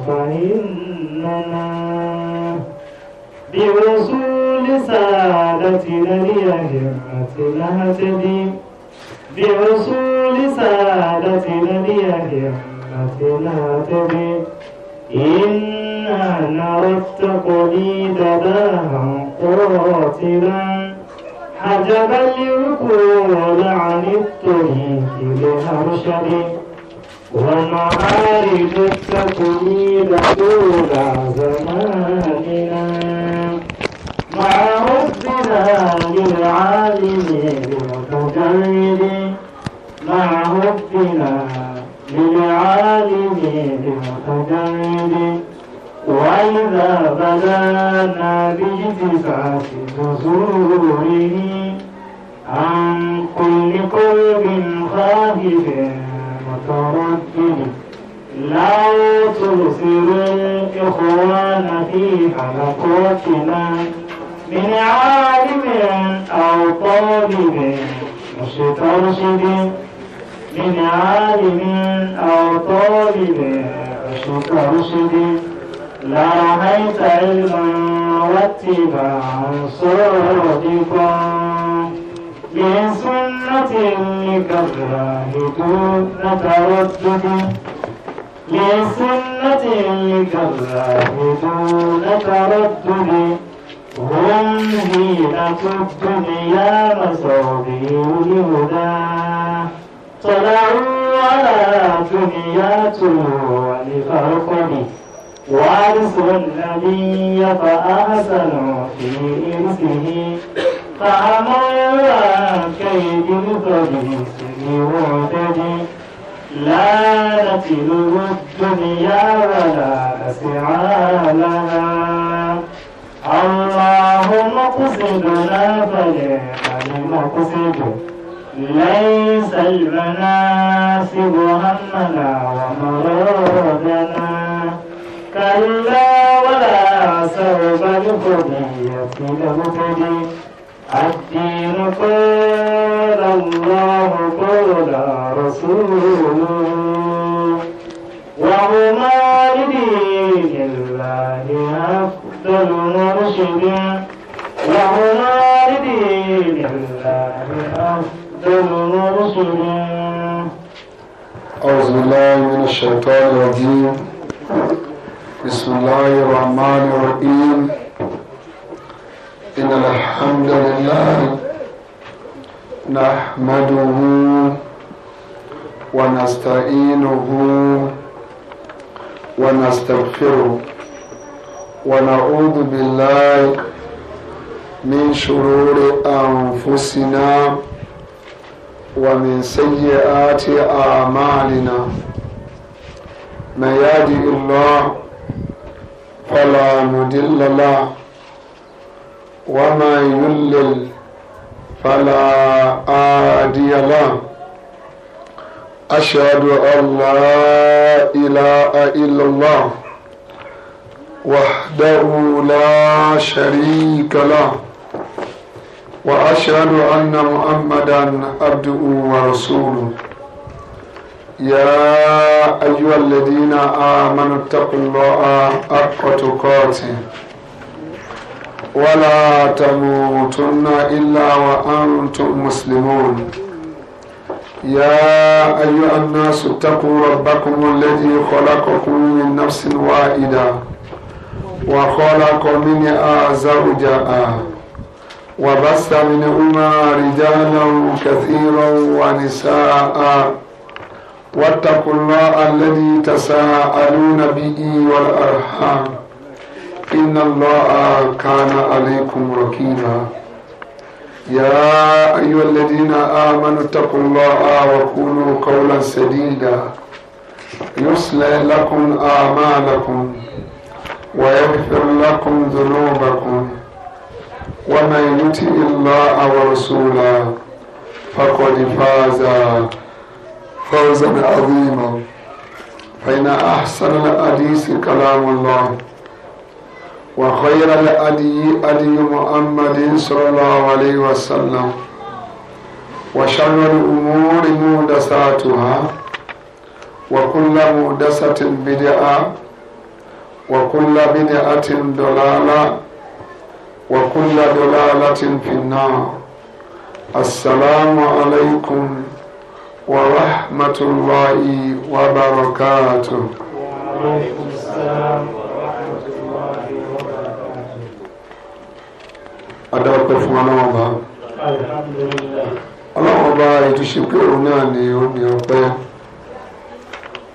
فإننا بوصول سادتنا لأئمة نهتدي، بوصول سادتنا لأئمة نهتدي. إنا نرى التقليد داها قاتلا، حجب العقول عن الطريق لأرشد، ونعارض التقليد طول زماننا مع حبنا للعالم المتجرد، مع حبنا للعالم المتجرد. وإذا بدأنا باجتثاث جذوره عن كل قلب خائف متردد، لا تبصر الإخوان في حلقاتنا من عالم أو طالب مسترشد، من عالم أو طالب مسترشد. لا رأيت علما واتباعا صادقا لسنة لكالله دون تردد، لسنة لكالله دون تردد. هم زينة الدنيا مصابيح الهدى، طلعوا على دنيا طلوع الفرقد، وارثوا النبي فأحسنوا في إرثه، فأمروا عن كيد الخبيث بوعده. لا نتلو الدنيا ولا نسعى لها، الله مقصدنا فنعم المقصد، ليس المناسب همنا ومرادنا، كلا ولا سوف الخطية نهتدي. الدين قال الله قال رسوله، وهما لدين الله أفضل مرشد، وهما لدين الله أفضل مرشد. أعوذ بالله من الشيطان الرجيم. بسم الله الرحمن الرحيم. إن الحمد لله نحمده ونستعينه ونستغفره ونعوذ بالله من شرور أنفسنا ومن سيئات أعمالنا. من يهده الله فلا مضل له ومن يضلل فلا هادي له. أشهد أن لا إله إلا الله وحده لا شريك له، وأشهد أن محمدا عبده ورسوله. يا أيها الذين آمنوا اتقوا الله حق تقاته ولا تموتن إلا وأنتم مسلمون. يا أيها الناس اتقوا ربكم الذي خلقكم من نفس واحدة وخلق منها زوجها وبث منهما رجالا كثيرا ونساء، واتقوا الله الذي تساءلون به والأرحام إن الله كان عليكم رقيبا. يا أيها الذين آمنوا اتقوا الله وقولوا قولا سديدا يصلح لكم أعمالكم ويغفر لكم ذنوبكم، ومن يطع الله ورسوله فقد فاز فوزا عظيما. فإن أحسن الحديث كلام الله، وخير الهدي هدي محمد صلى الله عليه وسلم، وشر الأمور محدثاتها، وكل محدثة بدعة وكل بدعة ضلالة وكل ضلالة في النار. السلام عليكم ورحمة الله وبركاته. وعليكم السلام ورحمة الله وبركاته. Adáwọ̀pẹ́ fún Ọlọ́run Ọba. Alhamdulillah. Ọlọ́run Ọba ìtúnṣe pé òun náà ni ó ní ọpẹ́.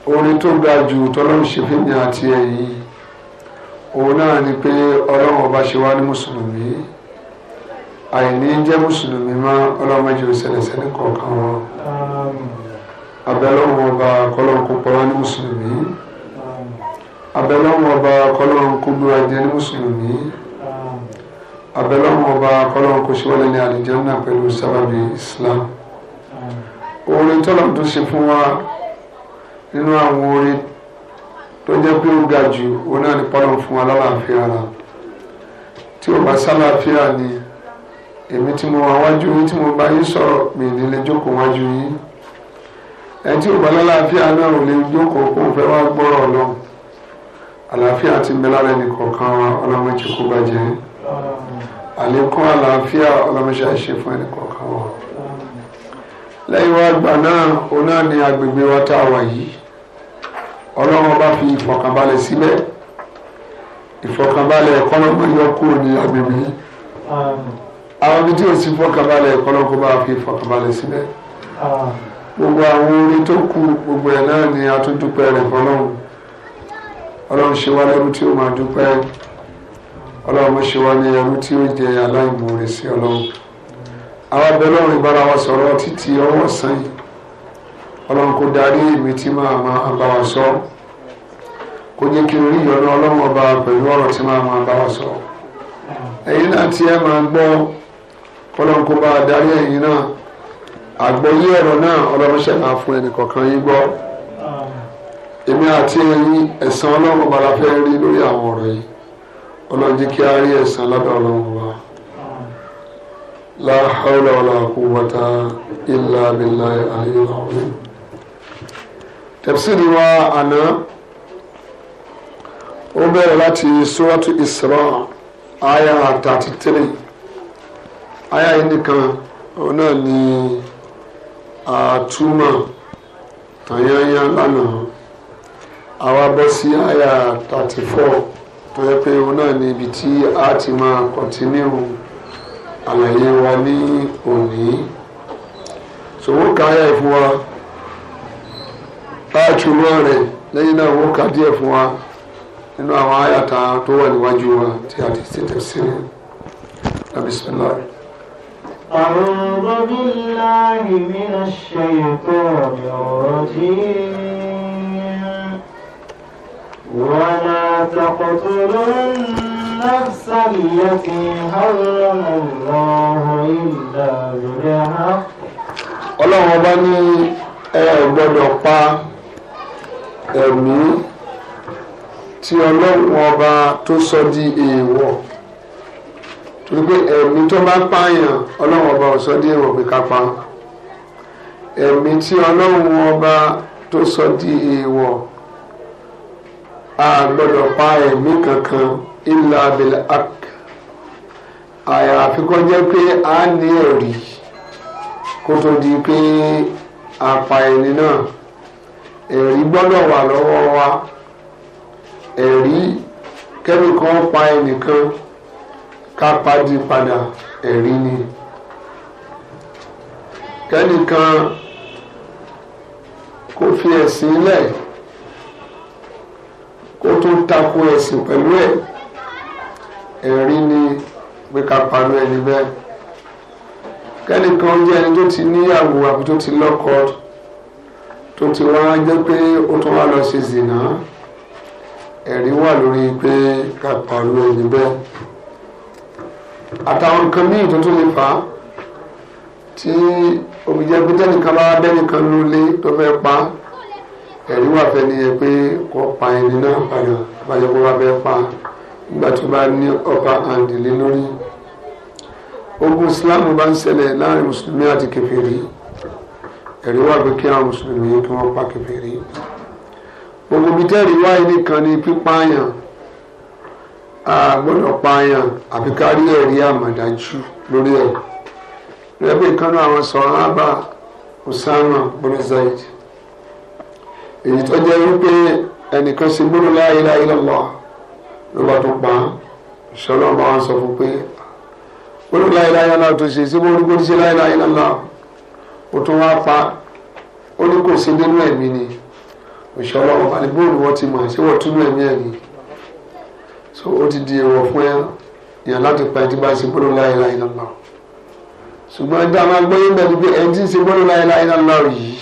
Orin tó ga jù tọ́lọ́run ṣe fún mi àti ẹ̀yin, òun náà ni pé Ọlọ́run Ọba ṣe wá ní mùsùlùmí. Àìní jẹ́ mùsùlùmí mọ́, Ọlọ́run má jẹ́ ó ṣẹlẹ̀ sẹ́ni kọ̀ọ̀kan wọn. Abẹ́lọ́run Ọba kọ́lọ́run kó pa wá ní mùsùlùmí. Abẹ́lọ́run Ọba kọ́lọ́run kó gbé wa jẹ ní mùsùlùmí. Abẹ́lọ́run Ọba kọ́lọ́run kó ṣe wá ní àlìjánnà pẹ̀lú sábàbí Islam. Orin tọ́lọ́run tó ṣe fún wa nínú àwọn orin tó jẹ́ pé ó ga jù, òun náà ní pọ́lọ́n fún wa lálàáfíà ara. Tí ò bá sálàáfíà ni èmi tí mo wà wájú yín, tí mo bá yín sọ̀rọ̀, mi ní lè jókòó wájú yín. Ẹni tí ò bá lálàáfíà náà ò lè jókòó kó fẹ́ wá gbọ́rọ̀ lọ. Àlàáfíà ti ń bẹ lára ẹnì kọ̀ọ̀kan wa, Ọlọ́run jẹ́ kó bàjẹ́. Àlékún àlàáfíà Ọlọ́run ṣe àṣẹ fún ẹnì kọ̀ọ̀kan wa. Lẹ́yìn wá gbà náà, òun náà ní agbègbè wa tá a wà yìí. Ọlọ́run bá fi ìfọ̀kànbalẹ̀ síbẹ̀. Ìfọ̀kànbalẹ̀ ẹ̀kọ́ lọ́mọ yọ kúrò ní agbègbè yìí. Àwọn ibi tí ò sí ìfọ̀kànbalẹ̀ ẹ̀kọ́ lọ́kọ́ bá fi ìfọ̀kànbalẹ̀ síbẹ̀. Gbogbo àwọn orin tó kù gbogbo ẹ̀ náà ni a tún dúpẹ́ rẹ̀ fọlọ́run. Ọlọ́run ṣe wá lẹ́rú tí ó máa dúpẹ́. Ọlọ́run ṣe wá ní ẹrú tí ó jẹ aláìmoore sí Ọlọ́run. Àwọn abẹ́lọ́run ìbára wa sọ̀rọ̀ títí ọwọ́ sàn yìí. Ọlọ́run kò darí èmi tí máa máa bá wa sọ, kó jẹ́ kí orí ìyọ́nú Ọlọ́run Ọba pẹ̀lú ọ̀rọ̀ tí máa máa bá wa sọ. Ẹ̀yin náà tí ẹ máa gbọ́, Ọlọ́run kó bá a darí ẹ̀yin náà. Àgbọ́yé ọ̀rọ̀ náà Ọlọ́run ṣe máa fún ẹnì kọ̀ọ̀kan yín gbọ́. Èmi àti ẹ̀yin, ẹ̀san Ọlọ́run Ọba la fẹ́ rí lórí àwọn ọ̀rọ̀ yìí. Ọlọ́run jẹ́ kí a rí ẹ̀san lábẹ́ Ọlọ́run Ọba. La hawla wala quwwata illa billahi aliyyil azim. Tafsiri wa àná ó bẹ̀rẹ̀ láti Suratu Isra aya 33. Aya yìí nìkan òun náà ni àtúmọ̀ tàyányá lánàá. Àwa bọ́ sí aya 34 tó yẹ pé òun náà ni ibi tí a ti máa kọ̀tínú àlàyé wa ní òní. Sòwò ká aya yìí fún wa láàtúmọ̀ rẹ̀, lẹ́yìn náà wọ́n kà díẹ̀ fún wa nínú àwọn àyàtà tó wà níwájú wa tí a ti ṣe tafsiri. Bismillah. أعوذ بالله من الشيطان الرجيم. ولا تقتلوا النفس التي حرم الله إلا بالحق. Ọlọ́run Ọba ní ẹ gbọ́dọ̀ pa ẹ̀mí tí Ọlọ́run Ọba tó sọ di èèwọ̀, torí pé ẹ̀mí tó bá pààyàn Ọlọ́run Ọba ò sọ di èèwọ̀ pé ká pa. Ẹ̀mí tí Ọlọ́run Ọba tó sọ di èèwọ̀, a gbọ́dọ̀ pa ẹ̀mí kankan illa bil haqq, àyàfi kó jẹ́ pé a ní ẹ̀rí kó tó di pé a pa ẹni náà. Ẹ̀rí gbọ́dọ̀ wà lọ́wọ́ wa. Ẹ̀rí kẹ́nìkan pa ẹnìkan ká padì padà, ẹ̀rí ni. Kẹ́nìkan kó fi ẹ̀sìn lẹ̀ kó tún tako ẹ̀sìn pẹ̀lú ẹ̀, ẹ̀rí ni pé ká parọ́ ẹni bẹ́ẹ̀. Kẹ́nìkan jẹ́ ẹni tó ti níyàwó àbí tó ti lọ́kọ tó ti wá jẹ́ pé ó tún wá lọ ṣe zìnà, ẹ̀rí wà lórí pé ká parọ́ ẹni bẹ́ẹ̀. Àtàwọn nǹkan míì tó tún lè fà á tí omi jẹ́ pé tẹ́nìkan bá bẹ́nìkan lólé tó fẹ́ pa, ẹ̀rí wà fẹ́ ni yẹ pé kó pa ẹni náà padà bàjẹ́ kó bá fẹ́ pa nígbà tó bá ní upper hand lé lórí. Ogun Islam bá ń ṣẹlẹ̀ láàrin mùsùlùmí àti kèfèrí, ẹ̀rí wà pé kí àwọn mùsùlùmí kí wọ́n pa kèfèrí. Gbogbo ibi tẹ́rì wáyé nìkan ni pípààyàn, a gbọ́dọ̀ pààyàn àfi ká rí ẹ̀rí àmọ̀dájú lórí ẹ̀. Rẹ́bí kan náà àwọn sàhábà Usama bin Zaid, èyí tó jẹ́ wípé ẹnìkan ṣe gbọ́dọ̀ la ilaha illallah ló bá tó pa á. Ìṣọ́lá ọba wọn sọ fún pé gbọ́dọ̀ la ilaha illallah tó ṣe síbó ní gbọ́dọ̀ ṣe la ilaha illallah, ó tún wá pa ó ní kò sí nínú ẹ̀mí ni. Ìṣọ́lá ọba ní bóòlù wọn ti mọ̀ ṣé wọ́n túnú ẹ̀mí ẹ̀ ni. So ó ti di èèwọ̀ fún yàn láti pa ẹni tí bá ṣe gbọ́dọ̀ la ilaha illallah. Ṣùgbọ́n ẹja máa gbọ́ yín bẹ́ẹ̀ ni pé ẹni tí ń ṣe gbọ́dọ̀ la ilaha illallah yìí,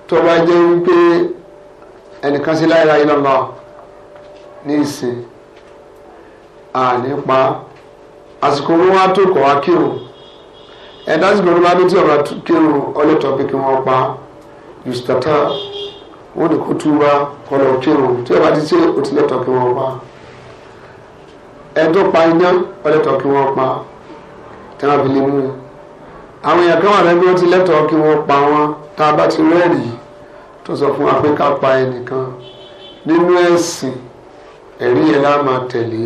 tó bá jẹ́ wípé ẹnìkan ṣe la ilaha illallah ní ìsìn àní pa, àsìkò wọn wá tó kọ̀ wá kírun, ẹ̀dá àsìkò wọn bá dé tí ọ̀rọ̀ kírun ọlẹ́tọ̀ pé kí wọ́n pa yustata, wọ́n ní kó túbá kọ́ lọ kírun, tí ọba ti ṣe òtílẹ̀tọ̀ kí wọ́n pa. Ẹ̀dọ́ pa iná ọlẹ́tọ̀ kí wọ́n pa tí wọ́n fi lè mú un. Àwọn èèyàn kan wà lẹ́gbẹ́ ó ti lẹ́tọ̀ọ́ kí wọ́n pa wọ́n tá a bá ti rẹ́rìí tó sọ fún wa pé ká pa ẹnìkan nínú ẹ̀sìn, ẹ̀rí yẹn lá máa tẹ̀lé.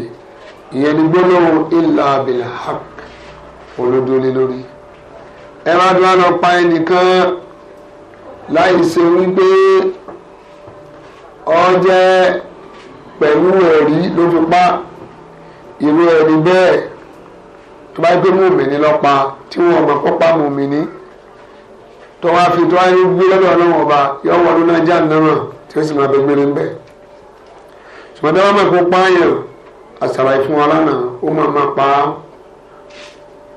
Ìyẹn ni gbólóhùn illa bil haqq olódólé lórí. Ẹ má dúró lọ pa ẹnìkan láì ṣe wípé ó jẹ́ pẹ̀lú ẹ̀rí ló fi pa irú ẹni bẹ́ẹ̀. Tó bá gbé mùmíní lọ́pa tí wọ́n mọ̀ kó pa mùmíní, tó wá fi tó wá ní gbé lọ́dọ̀ ọlọ́wọ́n ọba yọ wọnú náà já nàmà tí ó sì máa bẹ gbére ńbẹ. Ṣùgbọ́n tí wọ́n mọ̀ kó pààyàn, àṣàlàyé fún wa lánàá, ó máa máa pa á,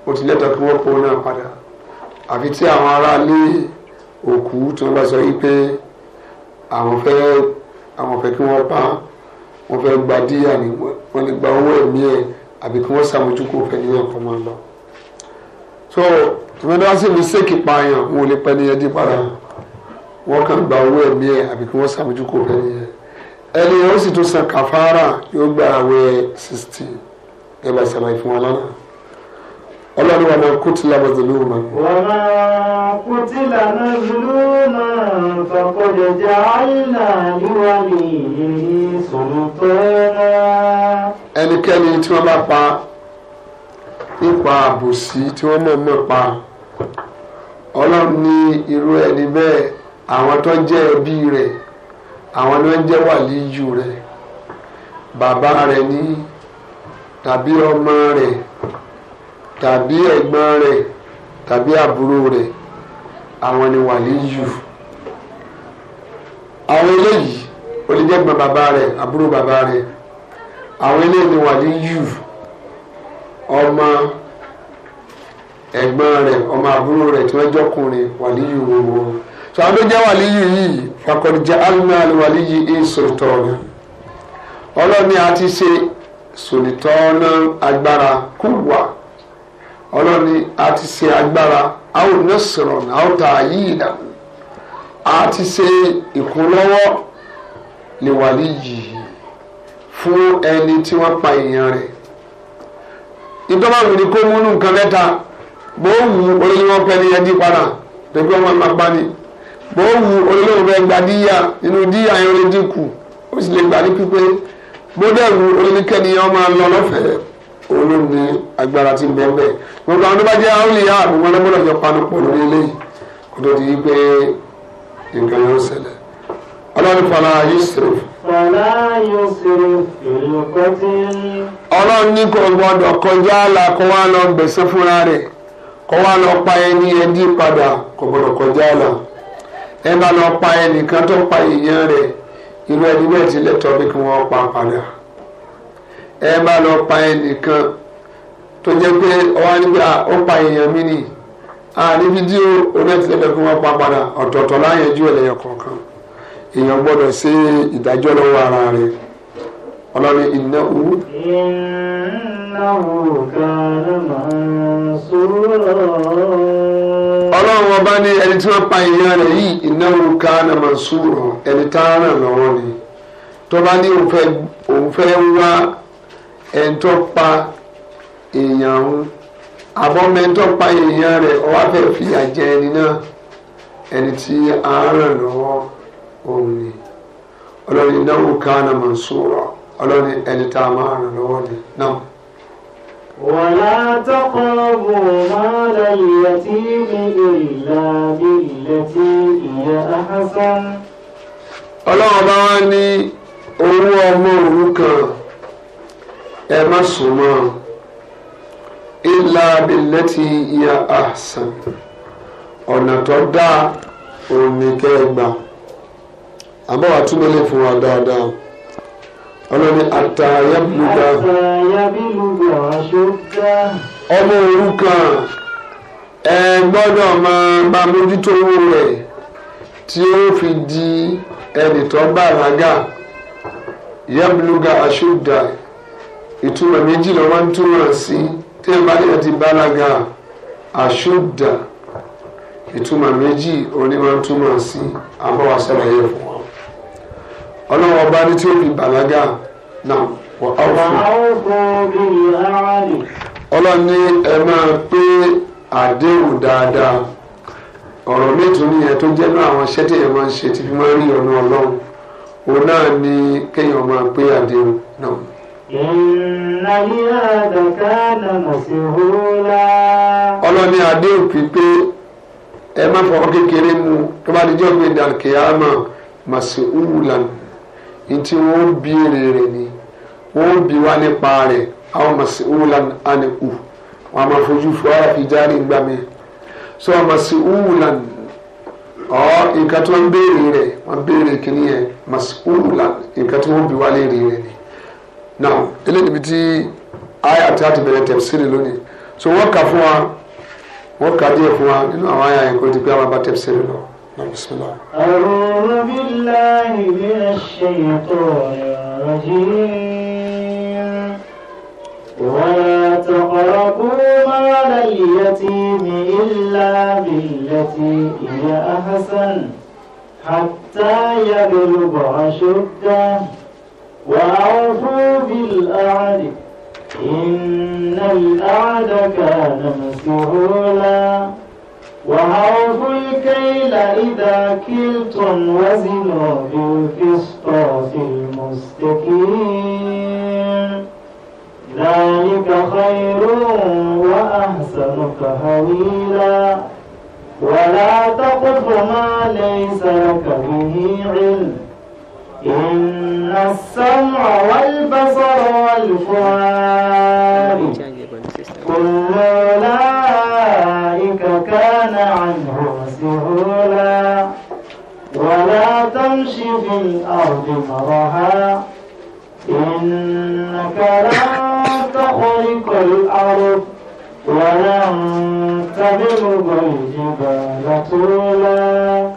ó ti lẹ́tọ̀ọ́ kí wọ́n po náà padà. Àfi tí àwọn aráalé òkú tí wọ́n bá sọ yí pé àwọn fẹ́ kí wọ́n pa, wọ́n fẹ́ gba díyà ni, wọ́n lè gba owó ẹ̀mí ẹ̀ àbí kí wọ́n ṣàmójúkò fẹ́ ní ọkọ̀ máa lọ. So ìwọ́n wá sí mistake pààyàn, wọn ò lè pẹ́ níyẹn dí padà, wọ́n kàn gba owó ẹ̀mí ẹ̀ àbí kí wọ́n ṣàmójúkò fẹ́ níyẹn. Ẹni yẹn ó sì tún san kàfàrà, yóò gba àwẹ̀ 60 ẹ bá ṣàlàyé fún wa lánàá. Ọlọ́run wa man qutila mazluman. Wa man qutila mazluman faqad ja'alna liwaliyyihi sultana. Ẹnikẹ́ni tí wọ́n bá pa nípa àbòsí tí wọ́n mọ̀ọ́mọ̀ pa, Ọlọ́run ní irú ẹni bẹ́ẹ̀, àwọn tó jẹ́ ẹbí rẹ̀, àwọn ni wọ́n jẹ́ wàlíyù rẹ̀, bàbá rẹ̀ ní tàbí ọmọ rẹ̀ tàbí ẹ̀gbọ́n rẹ̀ tàbí àbúrò rẹ̀, àwọn ni wàlíyù. Àwọn eléyìí ó lè jẹ́ ẹ̀gbọ́n bàbá rẹ̀, àbúrò bàbá rẹ̀, àwọn eléyìí ni wàlíyù, ọmọ ẹ̀gbọ́n rẹ̀, ọmọ àbúrò rẹ̀ tí wọ́n jọkùnrin, wàlíyù gbogbo. So àwọn tó jẹ́ wàlíyù yìí, faqad ja'alna liwaliyyihi sultana, ọlọ́ni a ti ṣe sultana agbára kúwà, ọlọ́ni a ti ṣe agbára aw nasran aw ta'yidan, a ti ṣe ìkúnlọ́wọ́ liwaliyyihi fún ẹni tí wọ́n pa èèyàn rẹ̀. Ìjọba wù ní kó múnú nǹkan mẹ́ta, bó wù olóyún wọn pẹ́ ní ẹdí padà tẹ̀gbẹ́ wọn máa pa ni, bó wù olóyún fẹ́ gba díyà, nínú díyà yẹn ó lè dínkù, ó sì lè gbà ní pípé, bó dẹ̀ wù olóyún yẹn máa lọ lọ́fẹ̀ẹ́. Olóyún agbára ti bẹ́ẹ̀ bẹ́ẹ̀. Gbogbo àwọn tó bá jẹ́ àwòlíyá àbúrò ọlọ́gbọ́dọ̀ jọ panu pọ̀ lórí eléyìí kó tó di pé nǹkan yóò ṣẹlẹ̀. Ọlọ́run fala yusrif. Fala yusrif fil qatl. Ọlọ́run ní kò gbọ́dọ̀ kọjá àlà kó wá lọ gbẹ̀sẹ̀ fúnra rẹ̀, kó wá lọ pa ẹni ẹdí padà, kò gbọ́dọ̀ kọjá àlà. Ẹ bá lọ pa ẹnìkan tó pa èèyàn rẹ̀, irú ẹni bẹ́ẹ̀ ti lẹ́tọ̀ọ́ bí kí wọ́n pa padà. Ẹ bá lọ pa ẹnìkan tó jẹ́ pé ọwọ́ nígbà ó pa èèyàn mí nì, ní fídíò orí ẹ̀ ti lẹ́tọ̀ọ́ kí wọ́n pa padà. Ọ̀tọ̀ọ̀tọ̀ láyẹ̀jú ẹlẹ́yọ̀ kọ̀ọ̀kan. Èèyàn gbọ́dọ̀ ṣe ìdájọ́ lọ́wọ́ ara rẹ̀. Ọlọ́run innahu. Innahu kana mansura. Ọlọ́run ọba ní ẹni tí wọ́n pa èèyàn rẹ̀ yìí, innahu kana mansura, ẹni tá a ràn lọ́wọ́ ni. Tó bá ní òun fẹ́ wá ẹni tó pa èèyàn òun, àbọ̀mẹ́ni tó pa èèyàn rẹ̀, ó wá fẹ́ fìyà jẹ ẹni náà, ẹni tí a ràn lọ́wọ́ òun ni. Ọlọ́run innahu kana mansura, ọlọ́run ẹni tá a máa ràn lọ́wọ́ ni náà. ولا تقربوا مال اليتيم إلا بالتي هي أحسن. Ọlọ́run bá wá ní owó ọmọ òrukàn ẹ má sùn mọ́ illa billati hiya ahsan, ọ̀nà tó dáa òun ni kẹ́ ẹ gbà. Àbọ̀wá túnbọ̀ lè fún wa dáadáa. Ọlọ́ni àtàyàbùlùgà ọmọ òrukàn ẹ gbọ́dọ̀ máa bá mójútó owó rẹ̀ tí ó fi di ẹnì tó bàlágà. Yabluga aṣúdà, ìtumọ̀ méjì ló máa ń túmọ̀ sí. Tí ẹ bá ní ẹ ti bàlágà, aṣúdà ìtumọ̀ méjì òní máa ń túmọ̀ sí. Àbọ̀wá sàlàyé fún wa. Ọlọ́wọ́ bá ní tí ó fi bàlágà náà wọ́n á fún. Ọlọ́run ní ẹ máa pé àdéhùn dáadáa. Ọ̀rọ̀ mẹ́tò nìyẹn tó jẹ́ náà àwọn iṣẹ́ téèyàn máa ń ṣe tí fi máa ń rí ọ̀nà Ọlọ́run, òun náà ni kéèyàn máa pé àdéhùn náà. Inna al-ahda kana mas'ula. Ọlọ́run ní àdéhùn pípé ẹ má fọwọ́ kékeré mu tó bá dijọ́ gbé dàkẹ́yàmà mas'ulan, ntí wọ́n bí èrè rẹ̀ ni wọ́n bí wá nípa rẹ̀. Àwọn mas'ulan àníkù wọ́n a máa fojú fún ara fi jáde gbà mí. So mas'ulan ọ nǹkan tí wọ́n béèrè rẹ̀, wọ́n béèrè kìíní yẹn mas'ulan, nǹkan tí wọ́n bí wá léèrè rẹ̀ ni. Now eléyìí níbi tí àyà tí a ti bẹ̀rẹ̀ tafsiri lónìí. So wọ́n kà fún wa, wọ́n kà díẹ̀ fún wa nínú àwọn àyà yẹn kó ti pé àwọn bá tafsiri lọ. Bismillah. A'udhu billahi minash shaytanir rajim. Wala taqrabu malal yatimi illa billati hiya ahsan hatta yablugha ashuddah wa awfu bil 'ahdi innal 'ahda kana mas'ula. وأوفوا الكيل إذا كلتم وزنوا بالقسطاس المستقيم ذلك خير وأحسن تأويلا. ولا تقف ما ليس لك به علم إن السمع والبصر والفؤاد كل أولئك كان عنه مسؤولا. ولا تمش في الأرض مرحا إنك لن تخرق الأرض ولن تبلغ الجبال طولا.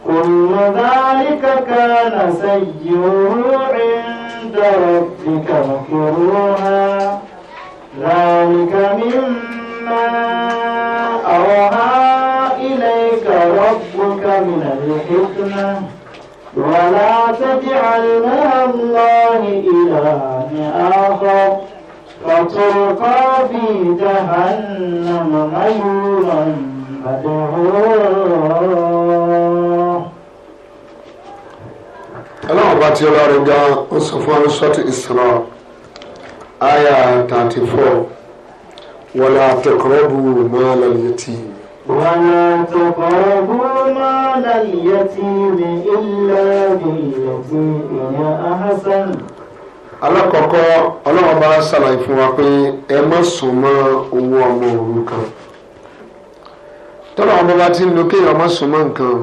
كل ذلك كان سيئه عند ربك مكروها. ذلك مما أوحى إليك ربك من الحكمة. ولا تجعل مع الله إلها آخر فتلقى في جهنم ملوما مدحورا. Ọlọ́run bá ti ọlọ́run ga ó sọ fún alùsọ́tì Isra aya 34 wala taqrabu malal yatim. ولا تقربوا مال اليتيم إلا بالتي هي أحسن. Alákọ̀ọ́kọ́ Ọlọ́run bá ṣàlàyé fún wa pé ẹ má sùn mọ́ owó ọmọ òrukàn. Tọ́lá ọmọ bá ti ń lo kéèyàn má sùn mọ́ nǹkan,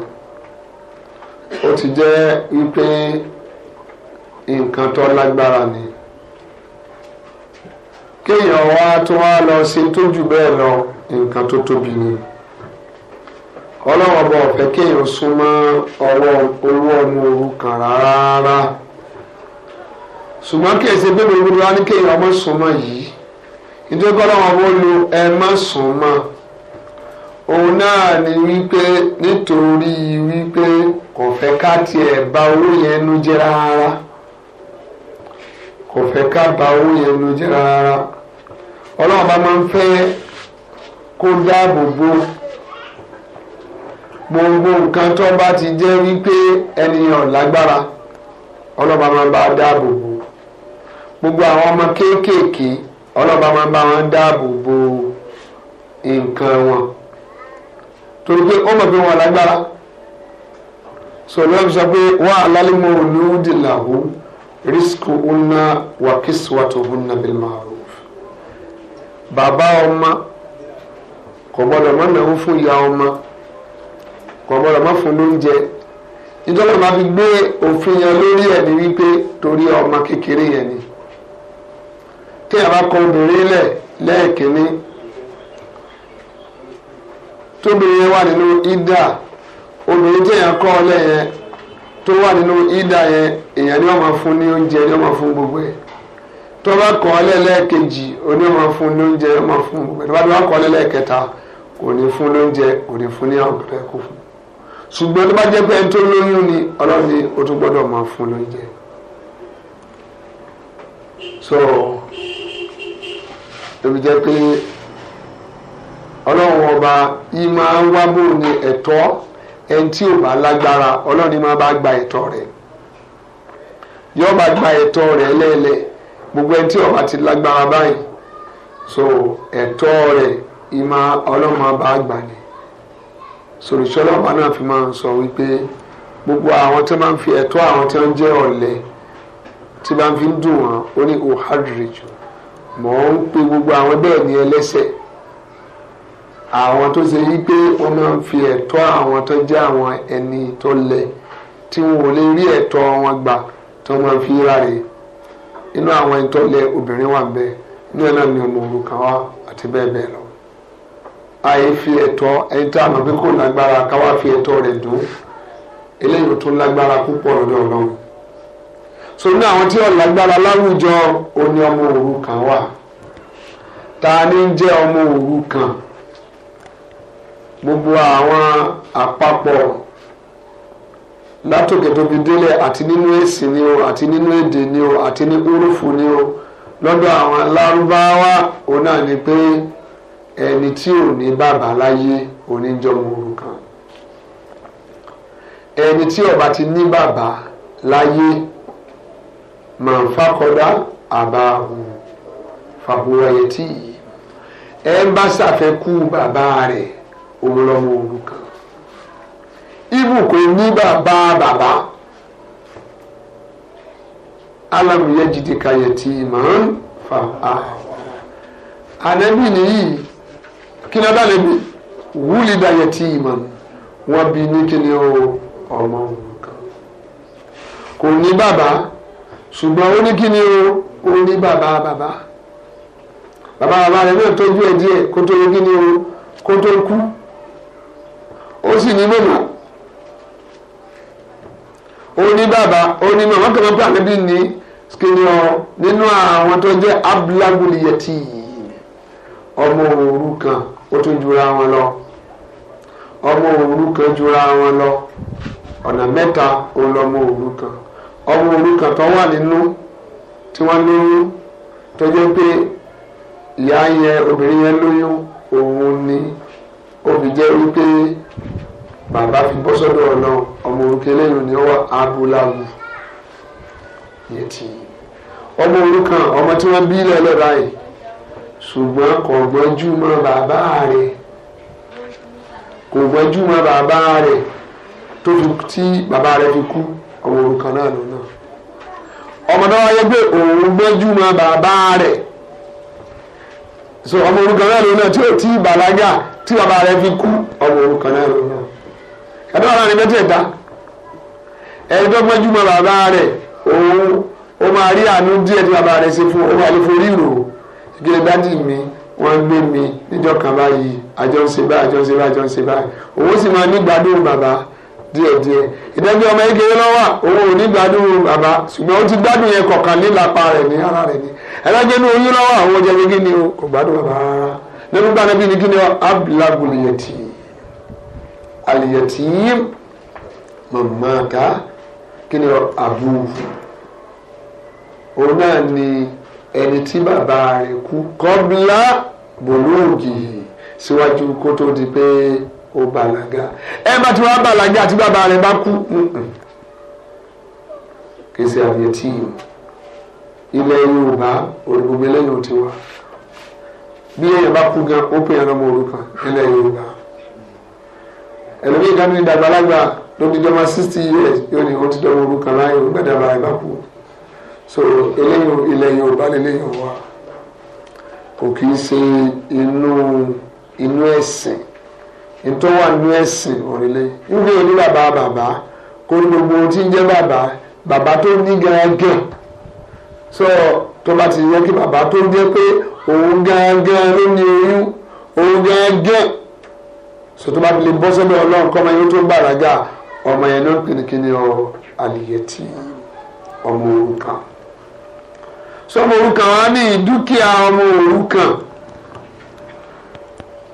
ó ti jẹ́ wípé nǹkan tó lágbára ni. Kéèyàn wá tó wá lọ ṣe tó jù bẹ́ẹ̀ lọ, nǹkan tó tóbi ni. Ọlọ́run ọba ò fẹ́ kéèyàn súnmọ́ ọwọ́ owó ọmọ òrukàn rárá. Ṣùgbọ́n kí ẹsẹ̀ gbé gbogbo wa ní kéèyàn ọmọ súnmọ́ yìí, nítorí pé Ọlọ́run ọba ó lo ẹ má súnmọ́, òun náà ni wípé nítorí wípé kò fẹ́ ká tiẹ̀ bà owó yẹn nu jẹ́ rárá, kò fẹ́ ká bà owó yẹn nu jẹ́ rárá. Ọlọ́run ọba máa ń fẹ́ kó dáàbò bo Gbogbo nǹkan tó bá ti jẹ́ wípé ènìyàn lágbára, ọlọ́ba máa bá dáàbò bò. Gbogbo àwọn ọmọ kéékèèké, ọlọ́ba máa bá wọn dáàbò bò nǹkan wọn, torí pé ó mọ̀ pé wọn lágbára. Sọlá sọ pé wà á lálẹ́ mọ́ olùdílàhù rísíkù unna wà kísíwàtò unna bil ma'ruf. Bàbá ọmọ kò gbọdọ̀ má náwó fún ìyá ọmọ, kò gbọdọ̀ má fún lóúnjẹ. Nítorí máa fi gbé òfin yẹn lórí ẹ̀ ní wípé torí ọmọ kékeré yẹn ni. Tí a bá kọ obìnrin lẹ̀ lẹ́ẹ̀kínní, tóbìnrin yẹn wà nínú ìdá, obìnrin tí èèyàn kọ́ ọ lẹ́yìn tó wà nínú ìdá yẹn, èèyàn ni wọ́n máa fún ní oúnjẹ, ni wọ́n máa fún gbogbo ẹ̀. Tó bá kọ́ ọ lẹ́ẹ̀kejì, oní wọ́n máa fún ní oúnjẹ, wọ́n máa fún gbogbo ẹ̀. Tó bá kọ́ ọ lẹ́ẹ̀kẹta, kò ní fún lóúnjẹ, kò ní fún ní àwọn ọ̀gá ẹ̀kọ́ fún. Ṣùgbọ́n tó bá jẹ́ pé ẹni tó lóyún ni, Ọlọ́run ni ó tún gbọ́dọ̀ máa fún lóúnjẹ. So tóbi jẹ́ pé Ọlọ́run ọba yìí máa ń wá bò ní ẹ̀tọ́ ẹni tí ò bá lágbára, Ọlọ́run ni máa bá gba ẹ̀tọ́ rẹ̀, yóò bá gba ẹ̀tọ́ rẹ̀ lẹ́ẹ̀lẹ́. Gbogbo ẹni tí ò bá ti lágbára báyìí, so ẹ̀tọ́ rẹ̀ ìmọ̀ Ọlọ́run máa bá gbà ní. Sòrìṣọ́ ọlọ́pàá náà fi máa ń sọ wípé gbogbo àwọn tí wọ́n máa ń fi ẹ̀tọ́ àwọn tí wọ́n jẹ́ ọ̀lẹ tí bá ń fi dùn wọ́n, ó ní òhádìrìjù mọ̀ ń pe gbogbo àwọn bẹ́ẹ̀ ní ẹlẹ́sẹ̀, àwọn tó ṣe yí pé wọ́n máa ń fi ẹ̀tọ́ àwọn tó jẹ́ àwọn ẹni tó lẹ tí wọn ò lè rí ẹ̀tọ́ wọn gbà tó máa fi ráre. Inú àwọn ẹni tó lẹ obìnrin wà bẹ́ẹ̀, inú ẹ̀ náà ni ọmọ òrukàn wà àti bẹ́ẹ̀ bẹ́ẹ̀ lọ. Àyè fi ẹ̀tọ́ ẹni tá a mọ̀ pé kò lágbára ká wá fi ẹ̀tọ́ rẹ̀ dùn, eléyìí tó lágbára púpọ̀ lọ́dọ̀ Ọlọ́run. So ní àwọn tí ò lágbára láwùjọ, ó ní ọmọ òrukàn wà. Ta ni ń jẹ́ ọmọ òrukàn? Gbogbo àwọn àpapọ̀ látòkè tó fi délẹ̀, àti nínú èsì ni o, àti nínú èdè ni o, àti ní úrúfù ni o, lọ́dọ̀ àwọn Lárúbáwá, òun náà ni pé ẹni tí ò ní bàbá láyé oníjọmọ òrukàn. Ẹni tí ó bá ti ní bàbá láyé, màá fàkọ́dá àbáhù fàbúrẹ́yẹtì, ẹ bá ṣàfẹ́kù bàbá rẹ̀, òun lọ́mọ òrukàn. Ibù kò ní bàbá bàbá, alámúyẹ jìdí kayẹtì màá fà á. Ànábì nìyí, kí ni ọba lè bi wúlì dayẹtì màá, wọ́n bí ní kí ni o, ọmọ òrukàn. Kò ní bàbá, ṣùgbọ́n ó ní kí ni o, ó ní bàbá bàbá. Bàbá bàbá rẹ̀ náà tọ́jú ẹ̀ díẹ̀ kó tó kí ni o, kó tó kú. Ó sì ní mọ̀mọ́, ó ní bàbá, ó ní mọ̀mọ́. Kàn máa ń pè ànábì ní kí ni o, nínú àwọn tó jẹ́ abúlágúlìyẹtì, ọmọ òrukàn, ó tún jura wọn lọ. Ọmọ òrukàn jura wọn lọ ọ̀nà mẹ́ta. Ó lọ́mọ òrukàn, ọmọ òrukàn tó wà nínú tí wọ́n lóyún, tó jẹ́ pé ìyá yẹn, obìnrin yẹn lóyún, òun ni ó fi jẹ́ wípé bàbá fi bọ́ sọ́dọ̀ ọ̀nà. Ọmọ òrukàn eléyìí ni ó wà abúláwù yẹtì. Ọmọ òrukàn, ọmọ tí wọ́n bí lẹ́lẹ́ báyìí, ṣùgbọ́n kò gbọ́njú mọ́ bàbá rẹ̀, kò gbọ́njú mọ́ bàbá rẹ̀ tó fi tí bàbá rẹ̀ fi kú, ọmọ òrukàn náà lò náà. Ọmọ náà wáyé pé òun gbọ́njú mọ́ bàbá rẹ̀, so ọmọ òrukàn náà lò náà tí ò tí ì bàlágà tí bàbá rẹ̀ fi kú, ọmọ òrukàn náà lò náà. Kàdé wà láàrin mẹ́tẹ̀ẹ̀ta, ẹni tó gbọ́njú mọ́ bàbá rẹ̀, òun ó máa rí àánú díẹ̀ tí bàbá rẹ̀ ṣe fún, ó máa lè forí rò ó. Gẹ́gẹ́ dádì mi, wọ́n gbé mi níjọ́ kan báyìí, àjọ ń ṣe báyìí, àjọ ń ṣe báyìí, àjọ ń ṣe báyìí, òun sì máa nígbàdùn bàbá díẹ̀díẹ̀. Ìdájọ́ ọmọ kékeré lọ́wọ́, òun ò ní gbádùn bàbá, ṣùgbọ́n ó ti gbádùn yẹn kọ̀ọ̀kan nílapa rẹ̀ ní ara rẹ̀ ní. Ẹlẹ́gbẹ́ ní oyún lọ́wọ́, àwọn oúnjẹ ní kíni o, kò gbádùn bàbá rárá. Nínú gbàdúrà bí ní kíni o, abúlágùlìyẹtì àlìyẹtì màmáta kíni o, àbú. Òun náà ni ẹni tí bàbá rẹ̀ kú kọ́bílá bòlóògì síwájú kó tó di pé Ó bàlágà. Ẹ bá ti wá bàlágà àti bàbá rẹ̀ bá kú, kì í ṣe àlìyẹtìm. Ilẹ̀ Yorùbá gbogbo eléyìí ò ti wá. Bí èèyàn bá kú gan, ó pè é lọ́mọ òrukàn nílẹ̀ Yorùbá. Ẹlòmíì kan ní ìdàgbàlagbà ló ti dọ́mọ 60 years, yóò ní ó ti dọ́mọ òrukàn láyé gbàdá bàrà ìbá kú. So eléyìí ilẹ̀ Yorùbá lélẹ́yìn wá, kò kì í ṣe inú ẹ̀sìn. Ìtọ́wà inú ẹ̀sìn òrìlẹ̀ níbi òní bàbá bàbá kó ní gbogbo ohun tí ń jẹ́ bàbá bàbá tó ní gángan. So tó bá ti yẹ kí bàbá tó jẹ́ pé òun gángan ló ní oyún, òun gángan, so tó bá fi lè bọ́ sọ́dọ̀ Ọlọ́run kọ́ ọmọ yẹn tó bàlágà, ọmọ yẹn ló ń pè ní kíni ọ àlìyẹtì, ọmọ òrukàn. So ọmọ òrukàn wa ní dúkìá ọmọ òrukàn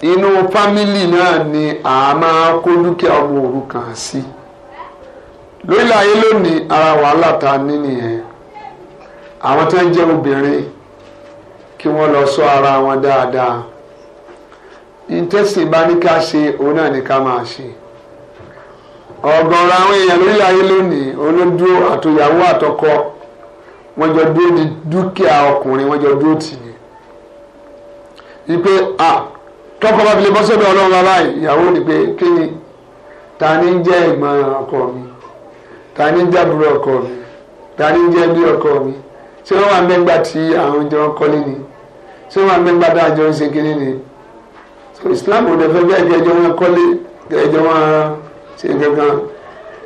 inú fámìlì náà ni a máa kó dúkìá ọmọ òrukàn sí. Lórílẹ̀ ayé lónìí ara wàhálà ta ní nìyẹn. Àwọn tó ń jẹ́ obìnrin kí wọ́n lọ ṣọ́ ara wọn dáadáa. Ìtẹ̀sìn bá ní ká ṣe, òun náà ní ká máa ṣe. Ọ̀gọ̀ọ̀rọ̀ àwọn èèyàn lórílẹ̀ ayé lónìí olódúró àtòyàwó àtọkọ wọ́n jọ dúró di dúkìá ọkùnrin, wọ́n jọ dúró tì ní. Wípé a tọkọ bá fi lè bọ́ sọ́dọ̀ Ọlọ́run bàbá ìyàwó ni pé kí ni ta ni ń jẹ́ ẹ̀gbọ́n ọkọ mi, ta ni ń jẹ́ àbúrò ọkọ mi, ta ni ń jẹ́ bí ọkọ mi, ṣé wọ́n wà mẹ́gbà tí àwọn jọ ń kọ́lé ni, ṣé wọ́n wà mẹ́gbà tá a jọ ń ṣe kínní ni. So Islam ò dẹ̀ fẹ́ bẹ́ẹ̀ kẹjọ wọn kọ́lé, kẹjọ wọn ṣe kankan.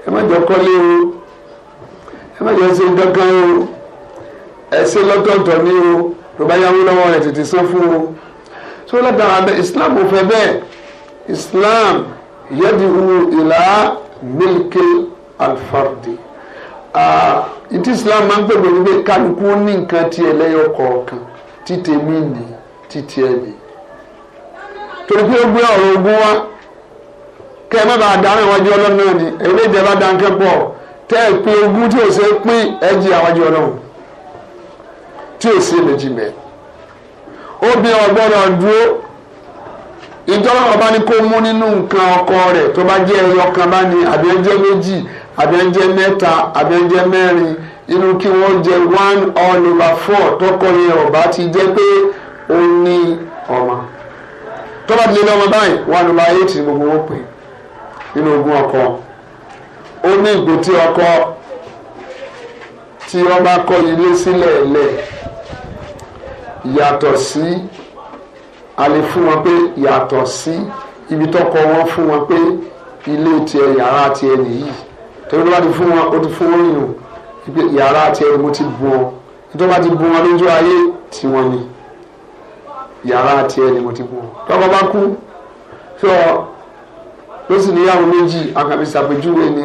Ẹ má jọ kọ́lé o, ẹ má jọ ṣe kankan o, ẹ ṣe lọ́tọ̀ọ̀tọ̀ ní o, tó bá yáwó lọ́wọ́ rẹ̀ tètè san fún o. So látara bẹ́ẹ̀ Islam ò fẹ́ bẹ́ẹ̀. Islam yẹ́dìhù ìlà mílíkì alfardi. Ìtí Islam máa ń pè pé kálukú ní nǹkan tí ẹlẹ́yọ kọ̀ọ̀kan, títẹ̀mí ní títí ẹ̀ ní. Torí pé ó gbé ọ̀rọ̀ ogun wá kẹ́ ẹ má bàa dáná ìwájú Ọlọ́run náà ni. Èyí lè jẹ́ bá dáńkẹ́ pọ̀ tẹ́ ẹ pín ogún tí ò ṣe é pín, ẹ jí àwájú Ọlọ́run tí ò sí méjì mẹ́. Obìnrin ọgbọ́dọ̀ dúró. Ìjọba ọba ní kó mú nínú nǹkan ọkọ rẹ̀ tó bá jẹ́ ẹyọ kan bá ní, àbí ẹ jẹ́ méjì, àbí ẹ jẹ́ mẹ́ta, àbí ẹ jẹ́ mẹ́rin, inú kí wọ́n jẹ 1/4 tọkọ yẹn ọba ti jẹ́ pé ó ní ọmọ. Tó bá ti lé lọ́mọ báyìí 1/8 ní gbogbo wọn pè nínú ogún ọkọ. Ó ní ìgbò tí ọkọ tí wọ́n bá kọ́ ilé sílẹ̀ lẹ̀ yàtọ̀ sí a lè fún wọn pé yàtọ̀ sí ibi tọkọ wọn fún wọn pé ilé tiẹ̀ yàrá tiẹ̀ nìyí. Torí wọ́n ti fún wọn, ó ti fún wọn yìí pé yàrá tiẹ̀ ni mo ti bu wọn. Nítorí wọ́n ti bu wọn lójú ayé tiwọn ni yàrá tiẹ̀ ni mo ti bu wọn. Tọkọ bá kú sọ ló sì níyàwó méjì, àkànfi ṣàpèjúwe ni.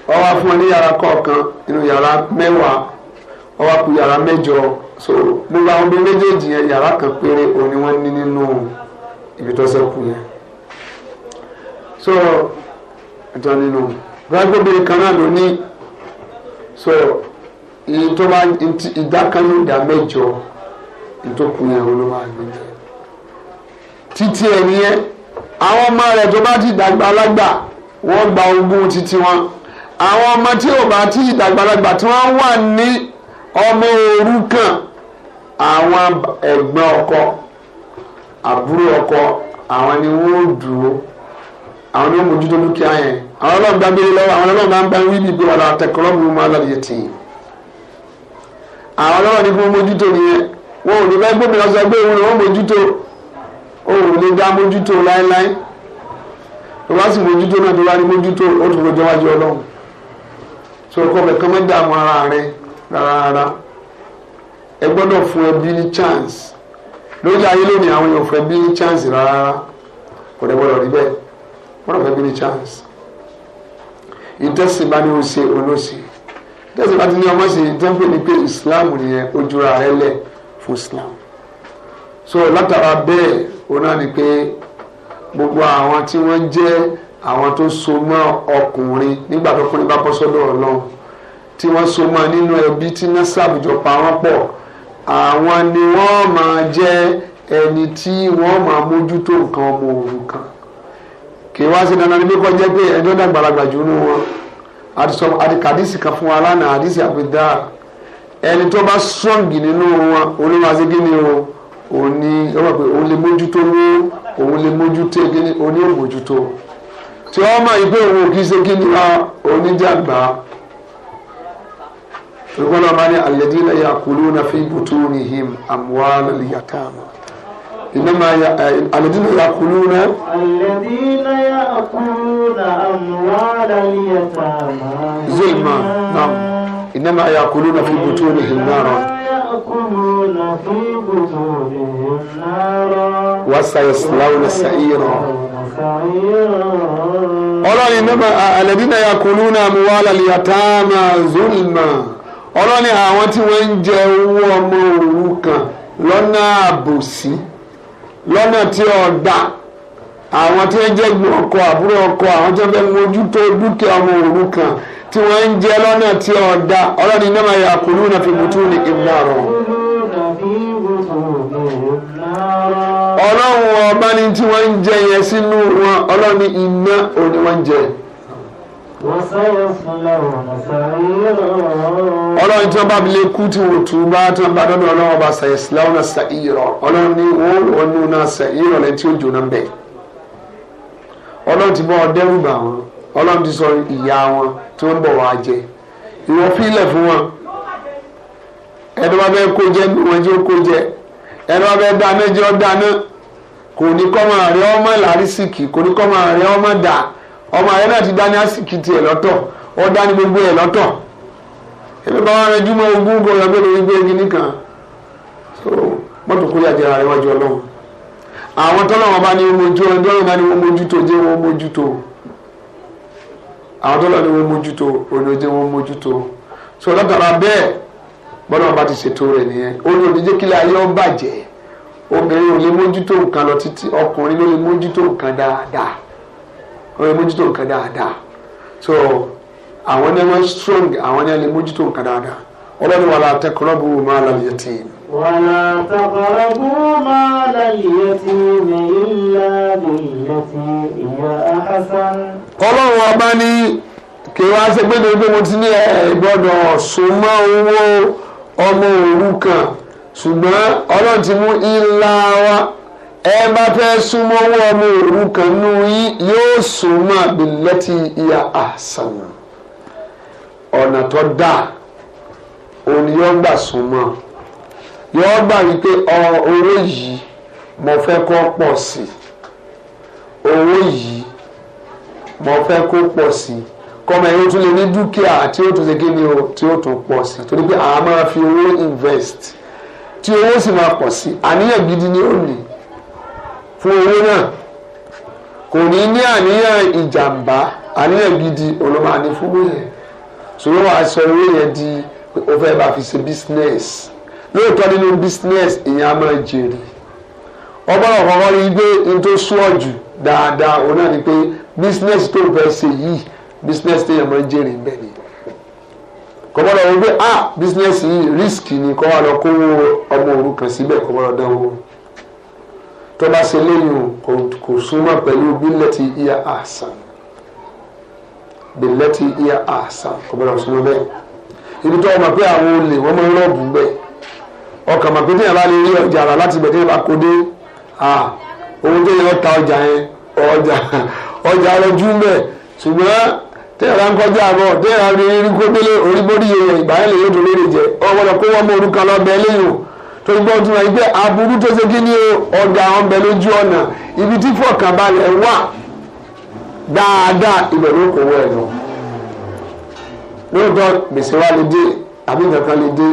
Wọ́n wá fún wọn ní yàrá kọ̀ọ̀kan nínú yàrá 10, wọ́n wá kù yàrá 8. So gbogbo àwọn bíi méjèèjì yẹn yàrá kan péré òun ni wọ́n ní nínú ibi tó ṣẹ́kù yẹn. So ẹ̀tọ́ nínú gbàgbọ́bìnrin kan náà ló ní. So ìyẹn tó bá ìdá kan ní ìdá 8 ìtókù yẹn òun ló máa gbé jẹ títí ẹ̀ nìyẹn. Àwọn ọmọ rẹ̀ tó bá ti dàgbà lágbà wọ́n gba ogún títí wọn. Àwọn ọmọ tí ò bá ti dàgbà lágbà tí wọ́n wà ní ọmọ òrukàn, àwọn ẹ̀gbọ́n ọkọ, àbúrò ọkọ, àwọn ni wọ́n dúró, àwọn ni wọ́n mójútó dúkìá yẹn. Àwọn ọlọ́run bá gbélé lọ́wọ́, àwọn ọlọ́run bá ń bá wí bíi pé wàlá tẹkọrọ́bù máa lọ yẹ tì í. Àwọn ọlọ́run ní kí wọ́n mójútó nìyẹn. Wọn ò ní fẹ́ gbómi lọ sọ pé òun ni wọ́n mójútó, òun ò lè dá mójútó láéláé. Tó bá sì mójútó náà, tó bá ní mójútó, ó tún lọ́jọ́ wájú Ọlọ́run. So kọ́ bẹ̀ kọ́ mọ́ dààmú ara rẹ rárá. Ẹ gbọ́dọ̀ fún ẹbí ní chance. Lórí ayé lónìí àwọn èèyàn fún ẹbí ní chance rárá, kò dẹ̀ gbọ́dọ̀ rí bẹ́ẹ̀. Gbọ́dọ̀ fún ẹbí ní chance. Ìtẹ̀sìn bá ní o ṣe olóṣè, ìtẹ̀sìn bá ti ní ọmọ ṣe, ìtẹ́ǹpé ni pé Islam nìyẹn, ojúra rẹ lẹ̀ fún Islam. So látara bẹ́ẹ̀ òun náà ni pé gbogbo àwọn tí wọ́n jẹ́ àwọn tó so mọ́ ọkùnrin nígbà tó kùnrin bá bọ́ sọ́dọ̀ Ọlọ́run, tí wọ́n so mọ́ nínú ẹbí tí násàbù jọ pa wọ́n pọ̀, àwọn ni wọ́n máa jẹ́ ẹni tí wọ́n máa mójútó nǹkan ọmọ òrukàn. Kì í wá sí dandan níbi kọ́ jẹ́ pé ẹjọ́ dàgbàlagbà jù nínú wọn. Àti kàdísì kan fún wa lánàá, àdísì àbídá, ẹni tó bá strong nínú wọn olóńgbà sí kí ni o, òun ní ọmọ pé òun lè mójútó ní, òun lè mójútó kí ni, òun ní òmójútó tí wọ́n mọ̀ yìí pé òun ò kí ṣe kí ni oníjàmbá. Olùkọ́lọ́ máa ní alladhina ya'kuluna fi butunihim amwalal yatama innama alladhina ya'kuluna. Alladhina ya'kuluna amwalal yatama. Zulma naam innama ya'kuluna fi butunihim nara. Ya'kuluna fi butunihim nara. Wa sayaslawna sa'ira. Ọlọ́ni innama alladhina ya'kuluna amwalal yatama zulma. Ọlọ́ni àwọn tí wọ́n ń jẹ owó ọmọ òrukàn lọ́nà àbòsí, lọ́nà tí ó dá, àwọn tí wọ́n jẹ́ gbọ́n ọkọ, àbúrò ọkọ, àwọn tí wọ́n fẹ́ mójútó dúkìá ọmọ òrukàn tí wọ́n ń jẹ lọ́nà tí ó dá. Ọlọ́ni innama ya'kuluna fi butunihim nara. Ọlọ́run ọba ní tí wọ́n ń jẹ yẹn sínú wọn, ọlọ́ni iná òní wọ́n ń jẹ. Ọlọ́run tí wọ́n bá fi lè kú tí wọ́n tún bá tí wọ́n bá dọ́dọ̀ ọlọ́run ọba sayaslawna sa'ira. Ọlọ́run ní wọ́n wọnú náà sa'ira lẹ́yìn tí ó jóná bẹ̀. Ọlọ́run ti bọ́ ọ dẹ́rù bà wọ́n, ọlọ́run ti sọ ìyá wọn tí wọ́n bọ̀ wá jẹ, ìwọ fílẹ̀ fún wọn. Ẹni wọ́n bẹ́ẹ̀ kó jẹ ní wọn jẹ́ ó kó jẹ, ẹni wọ́n bẹ́ẹ̀ dáná jẹ́ ó dáná. Kò ní kọ́ máa rẹ ọmọ làrísìkì, kò ní kọ́ máa rẹ ọmọ dà. Ọmọ rẹ náà ti dá ní àsìkì tiẹ̀ lọ́tọ̀, ó dá ní gbogbo ẹ̀ lọ́tọ̀. Ebi bá wọn rẹ júmọ́ ogún kò yọ pé lórí gbé igi nìkan. So mọ́tò kó yàjẹ́ ara rẹ wájú ọlọ́run. Àwọn tọ́lọ́wọ́n bá ní mojú, ọdún tọ́lọ́wọ́n bá ní wọ́n mójútó jẹ́ wọ́n mójútó. Àwọn tọ́lọ́wọ́n ní wọ́n mójútó, òní jẹ́ wọ́n mójútó. So látara bẹ́ẹ̀ bọ́lá bá ti ṣètò rẹ̀ nìyẹn. Ó ní òní jẹ́ kílẹ̀ ayé ó bàjẹ́. Obìnrin ò lè mójútó nǹkan lọ títí, ọkùnrin ló lè mójútó nǹkan dáadáa. Ó lè mójútó nǹkan dáadáa. So àwọn ní wọ́n strong, àwọn ní wọ́n lè mójútó nǹkan dáadáa. Ọlọ́ni wala taqrabu malal yatim. Wala taqrabu malal yatim illa billati hiya ahsan. Ọlọ́run ọba ní kí wá ṣe pé ní pé mo ti ní ẹ gbọ́dọ̀ súnmọ́ owó ọmọ òrukàn, ṣùgbọ́n ọlọ́run ti mú ilá wa. Ẹ bá fẹ́ súnmọ́ owó ọmọ òrukàn nù yín yóò súnmọ́ billati hiya ahsan. Ọ̀nà tó dáa òun ni yóò gbà súnmọ́. Yóò gbà wípé owó yìí mo fẹ́ kó pọ̀ sí, owó yìí mo fẹ́ kó pọ̀ sí, kọ́mọ yóò tún lè ní dúkìá tí ó tún ṣe kí ni o, tí ó tún pọ̀ sí, torí pé àá máa fi owó invest tí owó sì máa pọ̀ sí. Àníyàn gidi ni ó ní fún owó náà, kò ní ní àníyàn ìjàmbá, àníyàn gidi òun ló máa ní fún owó yẹn. Sọ̀rọ̀ wàá sọ owó yẹn di ó fẹ́ bá fi ṣe business. Lóòótọ́ nínú business èèyàn á máa jèrè. Ọgbọ́n ọ̀kọ̀ọ̀kan rí i pé n tó sú ọ̀jù dáadáa òun náà ni pé business tó fẹ́ ṣe yìí business téèyàn máa ń jèrè ń bẹ̀ ni. Kò gbọ́dọ̀ wí pé ah business yìí risk ni, kó wá lọ kó ọmọ òrukàn síbẹ̀, kò gbọ́dọ̀ dánwò. Tó bá ṣe léyìn kò súnmọ́ pẹ̀lú billati hiya ahsan, billati hiya ahsan, kò gbọ́dọ̀ súnmọ́ bẹ́ẹ̀. Ibi tó ọmọ pé àwọn olè wọ́n máa ń rọ́ọ̀bù bẹ́ẹ̀, ọkàn mọ̀ pé téèyàn bá lè rí ọjà rà láti ibẹ̀ téèyàn bá kó dé, owó téèyàn ta ọjà yẹn ọjà rẹ jú bẹ́ẹ̀. Ṣùgbọ́n téèyàn bá ń kọjá àbọ̀ téèyàn bá rí kó délé orí bórí yẹn ìgbà yẹn lè yóò tó lérè jẹ. Ọgbọ́dọ̀ kó wọ́n mọ orúkọ lọ bẹ lẹ́yìn o, torí gbọ́dọ̀ tún wáyé pé aburú tó ṣe kí ni o, ọ̀gá àwọn bẹ lójú ọ̀nà ibi tí fọkànbalẹ̀ wà dáadáa, ibẹ̀ ló kó wọ ẹ̀ lọ. Lóòótọ́ gbèsè wa lè dé àbí nǹkan kan lè dé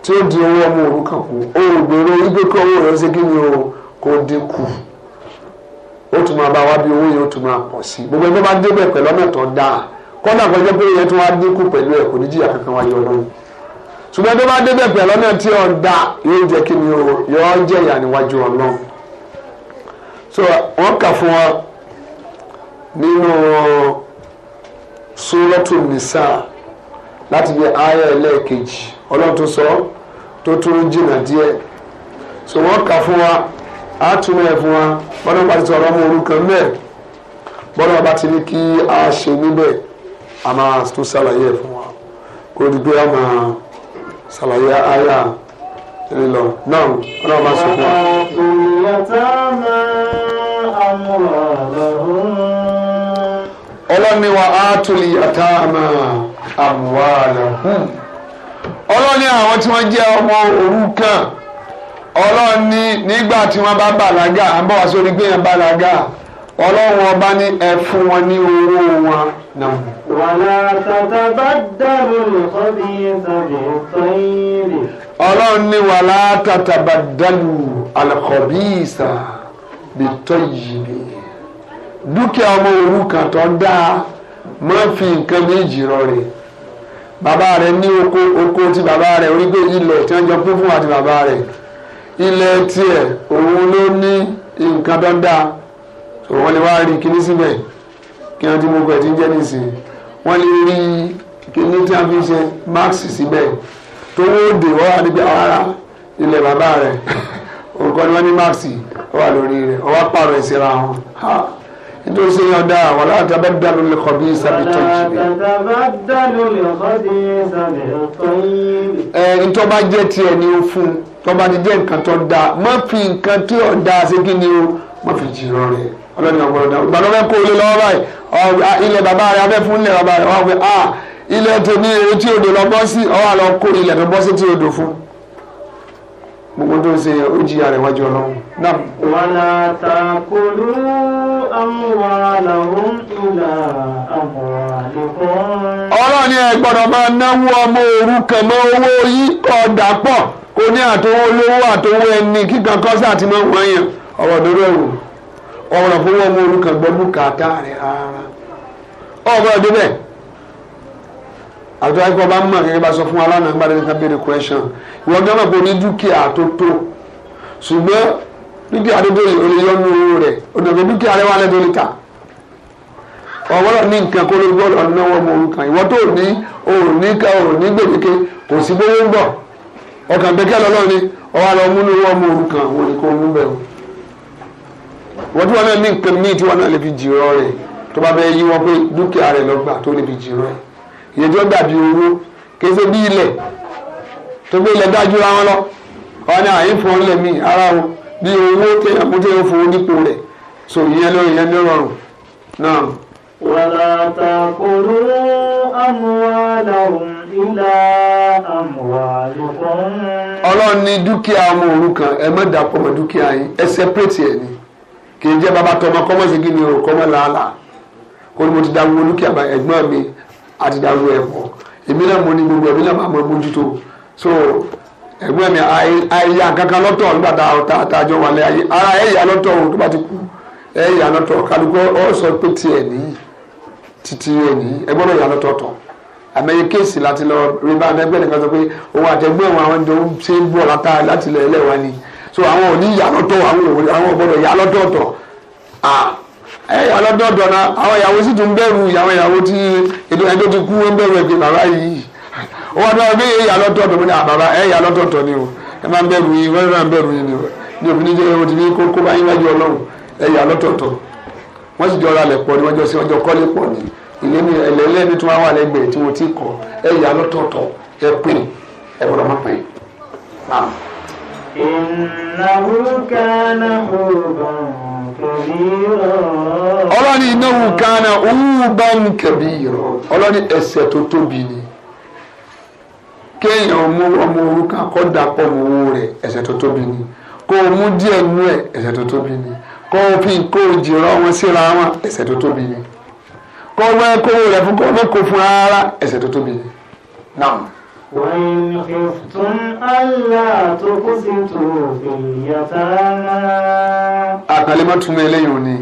tí ó di owó ọmọ òrukàn kù, ó gbèrò wípé kí owó rẹ̀ ṣe kí ni o kó dínkù, ó tún máa bá wá bí owó yẹn ó tún máa pọ̀ sí. Gbogbo ẹgbẹ́ bá débẹ̀ pẹ̀lú ọ̀nà tó dáa, kọ́nà kan jẹ́ pé ìyẹn tún wá dínkù pẹ̀lú ẹ̀, kò ní jìyà kankan wáyé ọlọ́run. Ṣùgbọ́n tó bá débẹ̀ pẹ̀lú ọ̀nà tí ó dáa yóò jẹ́ kí ni o, yóò jẹ́ ìyà níwájú ọlọ́run. So wọ́n kà fún wa nínú Súrọ́tù Nìsá láti bí ayé ẹlẹ́ẹ̀kejì, ọlọ́run tó sọ tó tún jìnnà díẹ̀. So wọ́n kà fún wa, á túmọ̀ ẹ̀ fún wa, ọlọ́run pàṣẹ sọ̀rọ̀ ọmọ òrukàn mẹ́ẹ̀. Bọ́lá ọba ti ní kí a ṣe níbẹ̀, a máa tún ṣàlàyé ẹ̀ fún wa kó o di pé a máa ṣàlàyé àyà lílọ náà. Ọlọ́run bá sọ fún wa. Ọlọ́ni wa áátùlì àtàmà àmúwàlàhùn. Ọlọ́ni àwọn tí wọ́n jẹ́ ọmọ òrukàn, ọlọ́ni nígbà tí wọ́n bá bàlágà, à ń bọ̀ wá sórí pé yẹn bàlágà, ọlọ́run ọba ní ẹ fún wọn ní owó wọn náà. Wàlá tatabaddalu al-khabitha bit-tayyib. Ọlọ́run ní wàlá tatabaddalu al-khabitha bit-tayyib. Dúkìá ọmọ òrukàn tó dáa, má fi nǹkan méjì rọ rẹ̀. Bàbá rẹ̀ ní oko, oko tí bàbá rẹ̀ orí pé ilẹ̀ tí wọ́n jọ pín fún àti bàbá rẹ̀, ilẹ̀ tiẹ̀ òun ló ní nǹkan tó dáa. Wọ́n lè wá rí kíní síbẹ̀ kí wọ́n ti mú ọkọ̀ ẹ̀ tí ń jẹ́ nísìnyí, wọ́n lè rí kíní tí wọ́n fi ṣe max síbẹ̀ tó wó dè wọ́n wà níbi ara ilẹ̀ bàbá rẹ̀ òǹkọ́ ni wọ́n ní max wà lórí rẹ̀, ọwọ́ pààrọ̀ ẹ̀ síra wọn. Nítorí sẹ́yìn ọ̀dà wàlá àtàbàdàlù lè kọ̀ bí sábì tó jì bẹ́ẹ̀. Ẹ ntọ́ bá jẹ́ tiẹ̀ ni ó fún, tọ́ bá ti jẹ́ nǹkan tó dáa, má fi nǹkan tí ò dáa ṣe kí ni o, má fi jìrọ̀ rẹ̀. Ọlọ́ni ọ̀gbọ́n ọ̀dà ìgbà ló fẹ́ kó ilé lọ́wọ́ báyìí, ilẹ̀ bàbá rẹ̀ abẹ́ fún ilẹ̀ bàbá rẹ̀, wọ́n á pè ilẹ̀ tèmi etí odò lọ bọ́ sí, ọwọ́ àlọ́ kó ilẹ̀ tó bọ́ sí etí odò fún. Gbogbo tó ń ṣe ó jìyà rẹ̀ wájú Ọlọ́run náà. Wàlá ta'kulu amwalahum ila amwalikum. Ọlọ́ni ẹ gbọ́dọ̀ máa náwó ọmọ òrukàn mọ́ owó yìí kọ́ dàpọ̀ kó ní àtọwọ́ olówó àtọwọ́ ẹni kíkan kọ́sà àti mọ́ wọ́n yàn ọ̀rọ̀ dúró ẹ̀wò. Ọ̀rọ̀ fún ọmọ òrukàn gbọ́ bùkátà rẹ̀ rárá ọ̀rọ̀ ọdún bẹ́ẹ̀. Àti wáyé kó bá mọ̀ gẹ́gẹ́ bá sọ fún aláǹdà nígbà tó ń béèrè question, ìwọ gẹ́gẹ́ bó ní dúkìá tó tó, ṣùgbọ́n dúkìá tó tó yìí ó lè yọnu owó rẹ̀, òdòdó dúkìá rẹ̀ wà lẹ́tọ́ lè ta. Ọ̀wọ́lọ̀ ní nǹkan kó ló gbọ́dọ̀ náwó ọmọ òrukàn, ìwọ tó ní òní ká òní gbèdéke kò sí bówó ń bọ̀, ọkàn bẹ́kẹ́ lọ́lọ́ ni ọwọ́ àlọ́ múnú ọmọ òrukàn wọn ni kò mú bẹ́ẹ̀ o. Wọ́n tí wọ́n náà ní nǹkan míì tí wọ́n náà lè fi jìrọ̀ rẹ̀ tó bá bẹ́ẹ̀ yí wọ́n pé dúkìá rẹ̀ lọ́gbà tó lè fi jìrọ̀ rẹ̀, ìyẹn tí wọ́n dàbí owó kése bí ilẹ̀ tó gbé ilẹ̀ dájú ra wọn lọ, wọn ní àyín fún ilẹ̀ míì ara wọn bí owó téèyàn mú téèyàn fowó dípò rẹ̀, so ìyẹn ló ìyẹn ló rọrùn náà. Wala ta'kulu amwalahum ila amwalikum. Ọlọ́run ní dúkìá ọmọ òrukàn ẹ má dàpọ̀ mọ́ dúkìá yín, ẹ sẹpẹ́rẹ́tì ẹ̀ ni. Kì í jẹ́ bàbá tọmọ kọ́mọ́ sí kí ni o kọ́mọ́ làálàá kó ní mo ti dáwọ́ dúkìá bá ẹ̀gbọ́n mi àti dáwọ́ ẹ̀ pọ̀, èmi náà mo ní gbogbo ẹ̀mí náà máa mọ mójútó. So ẹ̀gbọ́n mi àìyá kankan lọ́tọ̀ nígbà tá a jọ wà lẹ́ ayé, ara ẹ̀ yà lọ́tọ̀ o tó bá ti kú ẹ̀ yà lọ́tọ̀, kálukú ọ̀ sọ pé tiẹ̀ nìyí títí ẹ̀ nìyí ẹ gbọ́dọ̀ yà lọ́tọ̀ tọ̀. Àmẹ́yẹ kéèsì láti lọ rí bá ẹgbẹ́ nìkan sọ pé òun àtẹ̀gbọ́n àwọn jọ ń ṣe ń bọ̀ láti ilẹ̀ ẹlẹ́wà ni, so àwọn ò ní yà lọ́tọ̀, àwọn ò gbọ́dọ̀ yà lọ́tọ̀ọ̀tọ̀. Ẹ yà lọ́tọ̀ọ̀tọ̀ náà, àwọn ìyàwó sì tún bẹ̀rù, àwọn ìyàwó tí ẹjọ́ ti kú wọ́n bẹ̀rù ẹ̀gbẹ́ bàbá yìí, wọ́n dọ́ bí yà lọ́tọ̀ọ̀tọ̀ mo ní bàbá ẹ yà lọ́tọ̀ọ̀tọ̀ ni o, ẹ máa ń bẹ̀rù yín, wọ́n máa ń bẹ̀rù yín ni o, ní òfin níjẹ́ o ti ní kó bá yín wájú Ọlọ́run, ẹ yà lọ́tọ̀ọ̀tọ̀. Wọ́n sì jọ ra lẹ̀ pọ̀ ni, wọ́n jọ sí ọjọ́ kọ́lé pọ̀ ni, ilé mi ẹlẹ́lẹ́ni tí wọ́n wà lẹ́gbẹ̀ẹ́ tí wọ́n ti kọ́, ẹ yà lọ́tọ̀ọ̀tọ̀, ẹ pín, ẹ gbọ́dọ̀ má pín. Innahu kana huban kabira. Ọlọ́ni innahu kana huban kabira. Ọlọ́ni ẹ̀ṣẹ̀ tó tóbi ni kéèyàn mú ọmọ òrukàn kó dàpọ̀ mọ́ owó rẹ̀, ẹ̀ṣẹ̀ tó tóbi ni. Kó o mú díẹ̀ nú ẹ̀, ẹ̀ṣẹ̀ tó tóbi ni. Kó o fi kó o jìrọ̀ wọn síra wọn, ẹ̀ṣẹ̀ tó tóbi ni. Kó o wẹ́ kówó rẹ̀ fún kó o mọ̀ kó fún rárá, ẹ̀ṣẹ̀ tó tóbi ni. Naam. وإن خفتم ألا تقسطوا في اليتامى. Àkàlẹ́ má túmọ̀ eléyìí ò ní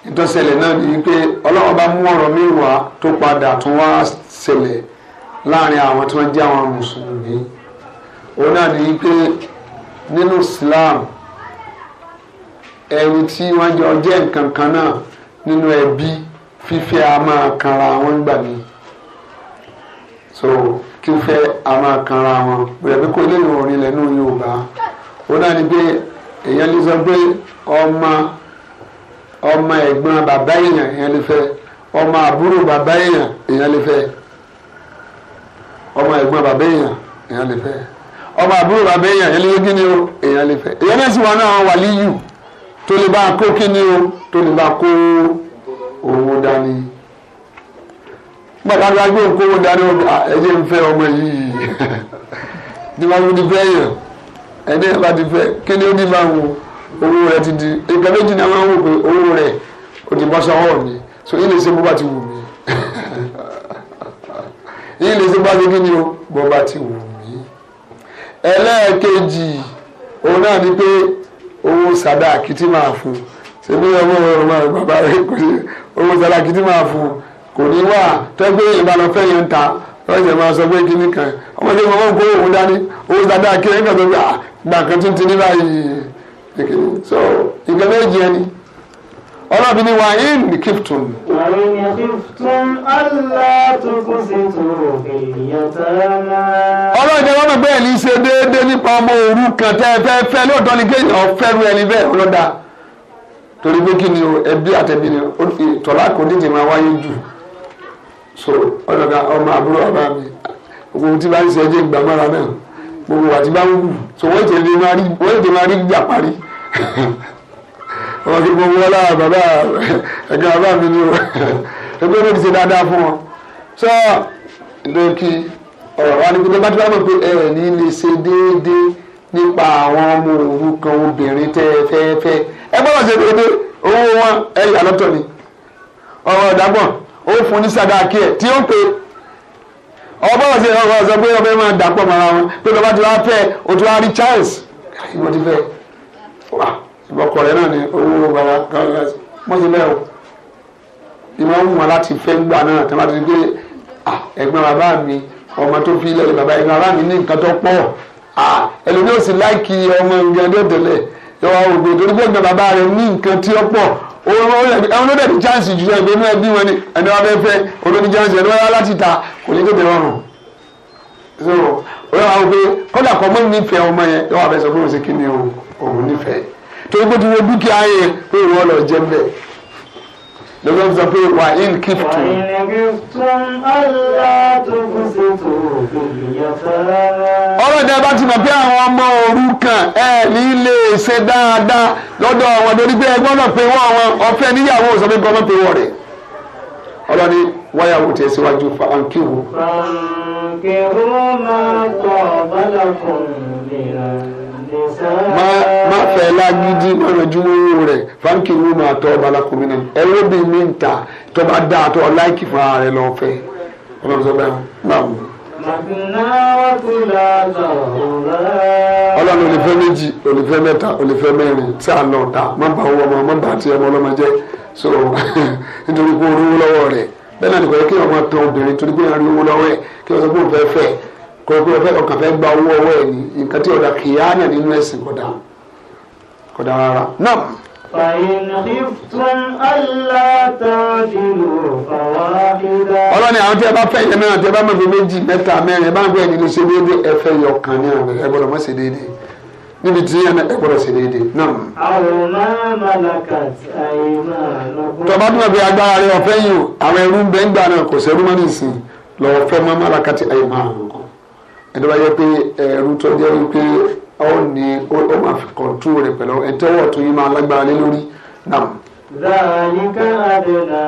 ìtọ́sẹ̀lẹ̀ náà ni pé Ọlọ́run bá mú ọ̀rọ̀ mi wá tó padà tún wá ṣẹlẹ̀ láàrin àwọn tí wọ́n jẹ́ àwọn mùsùlùmí. Òun náà ni pé nínú Islam ẹni tí wọ́n jọ jẹ́ nǹkan kan náà nínú ẹbí fífẹ́ a máa kanra wọn gbà mí. So fífẹ́ a máa kanra wọn bẹ̀rẹ̀ pé kó eléyìí orin lẹ́nu Yorùbá. Òun náà ni pé èèyàn lè sọ pé ọmọ Ọmọ ẹ̀gbọ́n bàbá èèyàn èèyàn lè fẹ́. Ọmọ àbúrò bàbá èèyàn èèyàn lè fẹ́. Ọmọ ẹ̀gbọ́n bàbá èèyàn èèyàn lè fẹ́. Ọmọ àbúrò bàbá èèyàn èèyàn lè kí ni o, èèyàn lè fẹ́. Èèyàn náà sì wà náà wàlíyù tó lè bá kó kí ni o, tó lè bá kó owó dání. Gbàgbà tó gbé kó owó dání, ẹ jẹ́ ń fẹ́ ọmọ yìí. Ní wọ́n ti fẹ́ yàn, ẹni ẹ̀ bá ti fẹ́ kí ni ó ní máa wo owó rẹ̀ ti di nǹkan méjì náà, máa ń wò pé owó rẹ̀ ó ti bọ́ sọ́wọ́ mi, so ilé ṣe bó bá ti wù mí, ilé ṣe bá ti kí ni o, bó bá ti wù mí. Ẹlẹ́ẹ̀kejì òun náà ni pé owó sàdáàkì tí máa fún ṣebí ọmọ ọmọ bàbá rẹ̀ kò sí owó sàdáàkì tí máa fún kò ní wà tẹ́gbẹ́ ìbálò fẹ́ yẹn ń ta lọ́sẹ̀ máa sọ pé kíní kan ọmọdé wọn kó òun dání owó sàdáàkì ẹ̀ kàn tó gbà gbà kan tún ti ní báyìí. So nǹkan méjì ẹni ọlọ́ọ̀bí ni wà in kíftùn. وإن خفتم ألا تقسطوا في اليتامى. Ọlọ́run jẹ́ wọ́n mọ̀ bẹ́ẹ̀ ní ṣe déédéé nípa ọmọ òrukàn tẹ́ ẹ fẹ́ fẹ́. Lóòótọ́ ni kéèyàn fẹ́ru ẹni bẹ́ẹ̀ ọlọ́dà, torí pé kí ni o, ẹbí àtẹ̀bí ni tọ́lá kò díje máa wáyé jù. So ọlọ́dà ọmọ àbúrò bàbá mi, gbogbo tí bá ń ṣe ẹjẹ́ ìgbàmọ́ra náà, gbogbo wà tí bá ń wù, so wọ́n tètè máa rí gbà parí ọmọ kí gbogbo wọn lára bàbá ẹ̀gbọ́n bàbá mi ni o, ẹgbẹ́ ló ti ṣe dáadáa fún wọn. So nítorí kí ọ̀rọ̀ wa ni pé bá tí wọ́n mọ̀ pé ẹ ní lè ṣe déédéé nípa àwọn ọmọ òrukàn obìnrin tẹ́ ẹ fẹ́ fẹ́, ẹ gbọ́dọ̀ ṣe déédéé owó wọn, ẹ yà lọ́tọ̀ ni. Ọ̀rọ̀ ọ̀dàgbọ̀n ó fún ní sàdáàkì ẹ̀ tí ó pé ọba ọ̀sẹ̀ ọ̀rọ̀ ọ̀sẹ̀ pé ọbẹ̀ máa dàpọ̀ mọ́ra wọn pé bàbá tí wàá fẹ́ o tí wàá rí chance ìwọ ti fẹ́ wà ìbọ̀kọ̀ rẹ̀ náà ni owó bàbá wọ́n ti bẹ́ẹ̀ o. Ìmọ̀ ń wọn láti fẹ́ gbà náà tí wọ́n ti gbé ẹ̀gbọ́n bàbá mi, ọmọ tó fi ilẹ̀ bàbá ẹ̀gbọ́n bàbá mi ní nǹkan tó pọ̀, ẹlòmíì ò sì láìkì ọmọ nǹkan tó tẹ̀lé yọ wá ògbó torí pé ẹ̀gbọ́n bàbá rẹ̀ ní nǹkan tí ó pọ̀. Ẹ̀wọ̀n ló dẹ̀ ní chance jù ẹgbẹ́ inú ẹbí wọn ni ẹni wọn fẹ́ fẹ́ olóní chance, ẹni wọn yá láti ta kò ní tètè rọrùn. So ó yà wá pé kódà kọ́ mọ́ nífẹ̀ẹ́ ọmọ yẹn, yọ wá fẹ́ sọ pé òun ṣe kí ni o, òun nífẹ̀ẹ́ torí pé tí wọ́n dúkìá yẹn pé ìwọ lọ jẹ́ mbẹ́ lọ́wọ́ sọ pé wà in kíftùn. وإن خفتم ألا تقسطوا في اليتامى. Ọlọ́dẹ bá ti mọ̀ pé àwọn ọmọ òrukàn ẹ ní lè ṣe dáadáa lọ́dọ̀ wọn torí pé ẹ gbọ́dọ̀ pé wọ́n àwọn ọ̀fẹ́ níyàwó sọ pé gbọ́dọ̀ pé wọ́n rẹ̀, ọlọ́ni wáyàwó tẹ̀ síwájú fa àǹkíwò. فانكحوا ما طاب لكم من النساء. Má fẹ́ lágídí, má rẹjú owó rẹ̀. Fáńkì wò máa tọ́ ọba alákùnrin náà ẹ̀rọ bí mi ń ta tó bá dáa tó láìkì fún ara rẹ̀ lọ́ọ́ fẹ́. Ọlọ́run sọ bẹ́ẹ̀ náà wò. مثنى وثلاث ورباع. Ọlọ́run ò lè fẹ́ méjì, ò lè fẹ́ mẹ́ta, ò lè fẹ́ mẹ́rin tí a lọ ta má ba owó ọmọ, má ba ti ọmọ ọlọ́mọ jẹ́. So nítorí pé orówó lọ́wọ́ rẹ̀ bẹ́ẹ̀ náà nìkan yẹ kí ọmọ tán obìnrin torí pé rí owó lọ́wọ́ ẹ̀, kí wọ́n sọ pé òun fẹ́ fẹ́ kọ́ pé ọfẹ́ ọkàn fẹ́ gba owó ọwọ́ ẹ̀ ní nǹkan tí ọ̀dà kìíyàánà nínú ẹ̀sìn, kódà kódà rárá náà. فإن خفتم ألا تعدلوا فواحدة. Ọlọ́ni àwọn tí ẹ bá fẹ́ yẹn náà, tí ẹ bá mọ̀ pé méjì, mẹ́ta, mẹ́rin ẹ bá ń gbé ẹni lè ṣe déédéé, ẹ fẹ́ yọ ọ̀kan ní àwọn ẹ gbọ́dọ̀ má ṣe déédéé níbi tí ẹ gbọ́dọ̀ ṣe déédéé náà. أو ما ملكت أيمانكم. Tọba tó mọ̀ pé agbára rẹ ọ̀fẹ́ yìí o, àwọn ẹrú ń bẹ ń gbà náà, kò sẹ́rú mọ́ nísìn lọ́wọ́ fẹ́ mọ́ ملكت أيمانكم. Ẹni tó bá yẹ pé ẹrú tó jẹ́ wípé ó ní ó máa fi control rẹ̀ pẹ̀lú ẹ̀tẹ́wọ̀ tó yín máa lágbára lé lórí náà. ذلك أدنى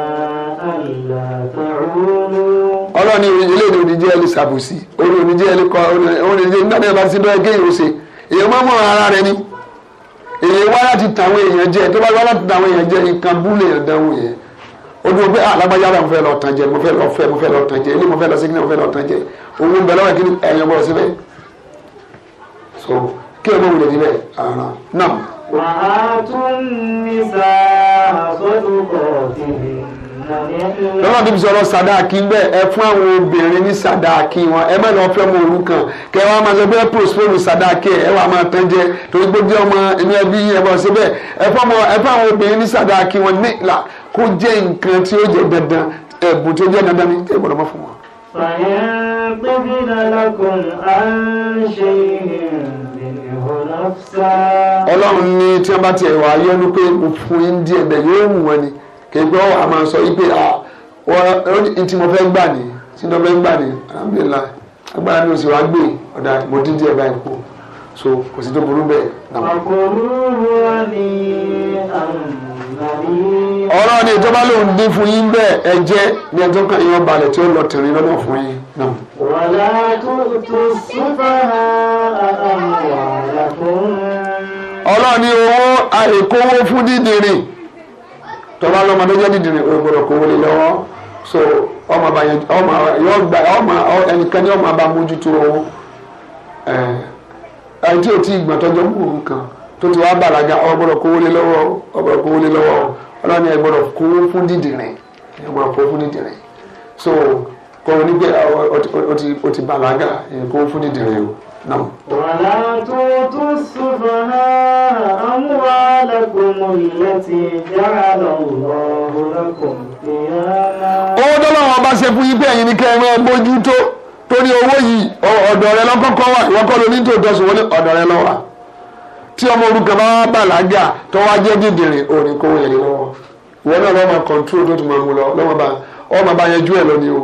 ألا تعولوا. Ọlọ́ni ilé ìdè oníjẹ́ ẹ lè ṣàbòsí orí oníjẹ́ ẹ lè kọ́ oníjẹ́ nígbà tí ẹ bá ti dọ́ ẹgẹ́ yìí ó ṣe èèyàn máa mọ̀ ara rẹ ni. Èèyàn wá láti tàwọn èèyàn jẹ, tó bá wá láti tàwọn èèyàn jẹ, nǹkan bú lè yàn dánwò yẹn. Ó dúró pé alágbájá mo fẹ́ lọ tàn jẹ, mo fẹ́ lọ fẹ́, mo fẹ́ lọ tàn jẹ ilé, mo fẹ́ lọ sí kí ni, mo fẹ́ lọ tàn jẹ owó ń bẹ lọ́wọ́ kí ni ẹ̀yàn bọ̀ síbẹ̀. So kí ẹ mọ̀ wulẹ̀ níbẹ̀ ara náà. وآتوا النساء صدقاتهن نحلة. Lọ́wọ́ tó fi sọ̀rọ̀ sàdáàkì ń bẹ̀, ẹ fún àwọn obìnrin ní sàdáàkì wọn. Ẹ má lọ fẹ́ ọmọ òrukàn kẹ wàá máa sọ pé ẹ postpone sàdáàkì ẹ, ẹ wàá máa tán jẹ torí pé jẹ́ ọmọ inú ẹbí ẹ bọ̀ síbẹ̀. Ẹ fún àwọn obìnrin ní sàdáàkì wọn ní ìlà kó jẹ́ nǹkan tí ó jẹ́ dandan, ẹ̀bùn tí ó jẹ́ dandan ní tí ẹ gbọ́dọ̀ mọ́ fún wọn. فإن طبن لكم عن شيء منه نفسا. Ọlọ́run ní tí wọ́n bá tiẹ̀ wá yọnu pé mo fún yín díẹ̀ bẹ́ẹ̀ yóò wù wọ́n ni. Kéèpé ọ̀ a máa sọ yí pé wọ́n tí mo fẹ́ gbà ní tí mo fẹ́ gbà ní alhamdulillah agbára mi ò sì wá gbé ọ̀dà mo dín díẹ̀ báyìí kú so kò sí tó burú bẹ́ẹ̀. Ọ̀rọ̀ ni ìjọba lòun dín fún yín bẹ́ẹ̀ ẹ jẹ́ ní ẹjọ́ kan yín balẹ̀ tí ó lọ tìrín lọ́nà fún yín. Wala tu'tu sufaha amwalakum. Ọlọ́run ní owó àìkówó fún dídìrín tọ́ba lọ́mọdé jẹ́ dídìrín o gbọ́dọ̀ kówó lé lọ́wọ́ so ọmọ bá yẹn ọmọ yọ gba ọmọ ẹnìkan ní ọmọ bá mójútó owó ẹ tí o ti gbọ̀n tọ́jọ́ mú nǹkan tó ti wá bàlágà ọ gbọ́dọ̀ kówó lé lọ́wọ́ ọ gbọ́dọ̀ kówó lé lọ́wọ́. Ọlọ́run ẹ gbọ́dọ̀ kówó fún dídìrín ẹ gbọ́dọ̀ kówó fún dídìrín so kọ́ ọ ní pé o ti bàlágà ẹ kówó fún dídìrín o. Wala tu'tu sufaha amwalakum allati ja'ala Allahu lakum qiyama. Owó tọ́lọ́wọ́n bá ṣe fún yín pé ẹ̀yin ní kẹ́ ẹ máa bójútó torí owó yìí ọ̀dọ̀ rẹ lọ́kọ́kọ́ wà ìwọ kọ́ ló ní tòótọ́ sùn wọ́n ní ọ̀dọ̀ rẹ ló wà. Tí ọmọ òrukàn bá bàlágà tó wá jẹ́ dídìrín òní kówó yẹn lọ́wọ́ ìwọ náà lọ́ọ́ máa kọ̀ǹtúrò tó tún máa mú lọ lọ́ọ́ máa bá yẹn jú ẹ̀ lọ ni o.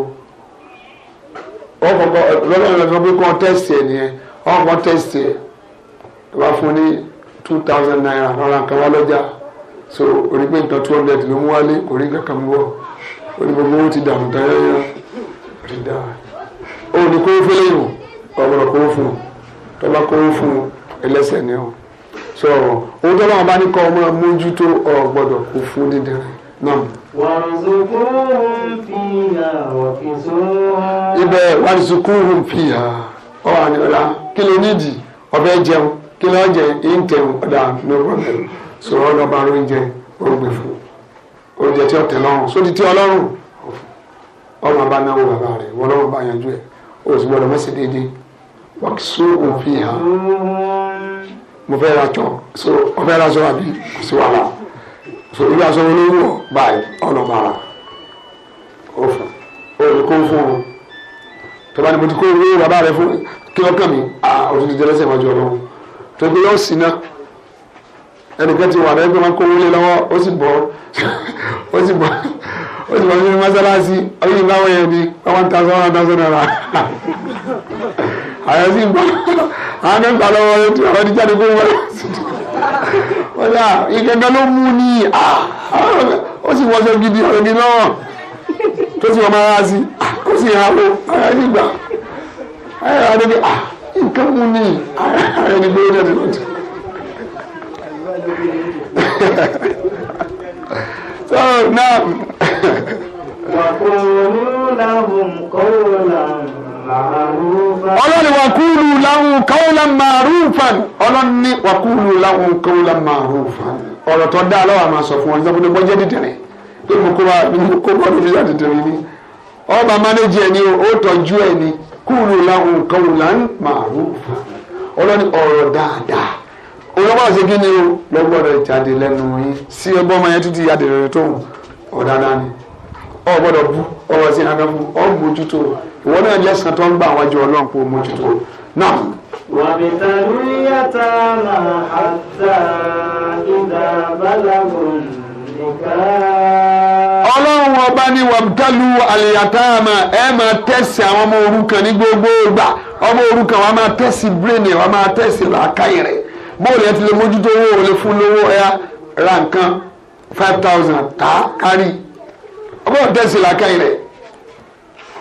Lọ́wọ́ lọ́wọ́ pé kọ́ tẹ́sì ẹ̀ nìyẹn ọkọ̀ tẹ́sì ẹ̀ tó bá fún ní 2,000 naira lọ́ra nǹkan wá lọ́jà so orí pé nǹkan 200 ló mú wálé kò rí nǹkan kan mú bọ̀ orí gbogbo owó ti dànù tán yányán ó ti dà ó ní kówó fẹ́lẹ́ yìí ọ̀gbọ̀dọ̀ kówó fún un tó bá kówó fún un ẹlẹ́sẹ̀ ni o so owó tó bá wọn bá ní kọ́ ọmọ mójútó ọ̀gbọ̀dọ̀ kó fún dídìrín náà. Warzuquhum fiha waksuhum. Ibẹ̀ warzuquhum fiha ọ wà ní ọ̀la kí ló nídìí ọbẹ̀ jẹun kí ló jẹ ìntẹ̀hún ọ̀dà no problem sọ̀rọ̀ ọlọ́ba oúnjẹ ó gbé fún oúnjẹ tí ó tẹ́ lọ́rùn sódì tí ọlọ́run ọmọ bá náwó bàbá rẹ̀ wọ́n lọ́wọ́ bá yanjú ẹ̀ ó sì gbọ́dọ̀ mẹ́sẹ̀ déédéé waksuhum fiha mo fẹ́ ra jọ so ọfẹ́ ra sọ àbí kò sí wàhálà so ibi aṣọ olówó báyìí ọlọ́ba ara ó fún ó lè kó fún un tọ́ba ni mo ti kó owó bàbá rẹ fún kí lọ́kàn mi òtún ti jẹ lẹ́sẹ̀ ìwájú ọlọ́run tó gbé yóò sì ná ẹnìkan ti wà lẹ́yìn pé wọ́n kó owó lé lọ́wọ́ ó sì bọ́ ó sì bọ́ ó sì bọ́ sínú mọ́sálásí ọyìn báwọn yẹn ní 1,000 naira àyẹ̀ sì gbọ́ àwọn akẹ́kọ̀ọ́ lọ́wọ́ tí àwọn ti jáde kó wọlé wọ́n yà ìkẹ́kẹ́ ló mú ní ó sì wọ́sọ gidi ọ̀rọ̀ gidi lọ́wọ́ tó sì wọ́n máa rà sí ó sì hàn ó ara sì gbà ayé wa débi nǹkan mú ní ara ẹni gbé jáde lọ́tọ̀. So now. Waqulu lahum qawlan ma'rufan. Ọlọ́ni waqulu lahum qawlan ma'rufan. Ọlọ́ni waqulu lahum qawlan ma'rufan. Ọ̀rọ̀ tó dáa lọ́wọ́ àmà sọ fún wọn nígbà tó gbọ́jẹ́ dídìrín pé mo kó bá mo fi jáde dídìrín ni ọba mánéjì ẹni o tọ́jú ẹni kúrò láwọn qawlan ma'rufan. Ọlọ́ni ọ̀rọ̀ dáadáa olùkọ́ ṣe kí ni o lọ́gbọ́dọ̀ jáde lẹ́nu yín sí ọgbọ́n ọmọ yẹn títí jáde rẹ̀ tó ọ̀ dáadáa ni ọ gbọ́dọ̀ bú ọwọ́ sí ẹ̀ka fún ọ mójútó ìwọ náà lẹ́sàn tó ń gbà wájú Ọlọ́run kó mójútó náà. Wabtalul yatama hatta idha balagun nikah. Ọlọ́run ọba ní wabtalu al-yatama ẹ máa tẹ̀sí àwọn ọmọ òrukàn ní gbogbo ìgbà ọmọ òrukàn wa máa tẹ̀sí bírèèni wa máa tẹ̀sí làákàyè rẹ̀ bóòlù ẹ ti lè mójútó owó ò lè fún lówó ẹ ra nǹkan 5,000 tá kárí ọmọ tẹ̀sí làákàyè rẹ̀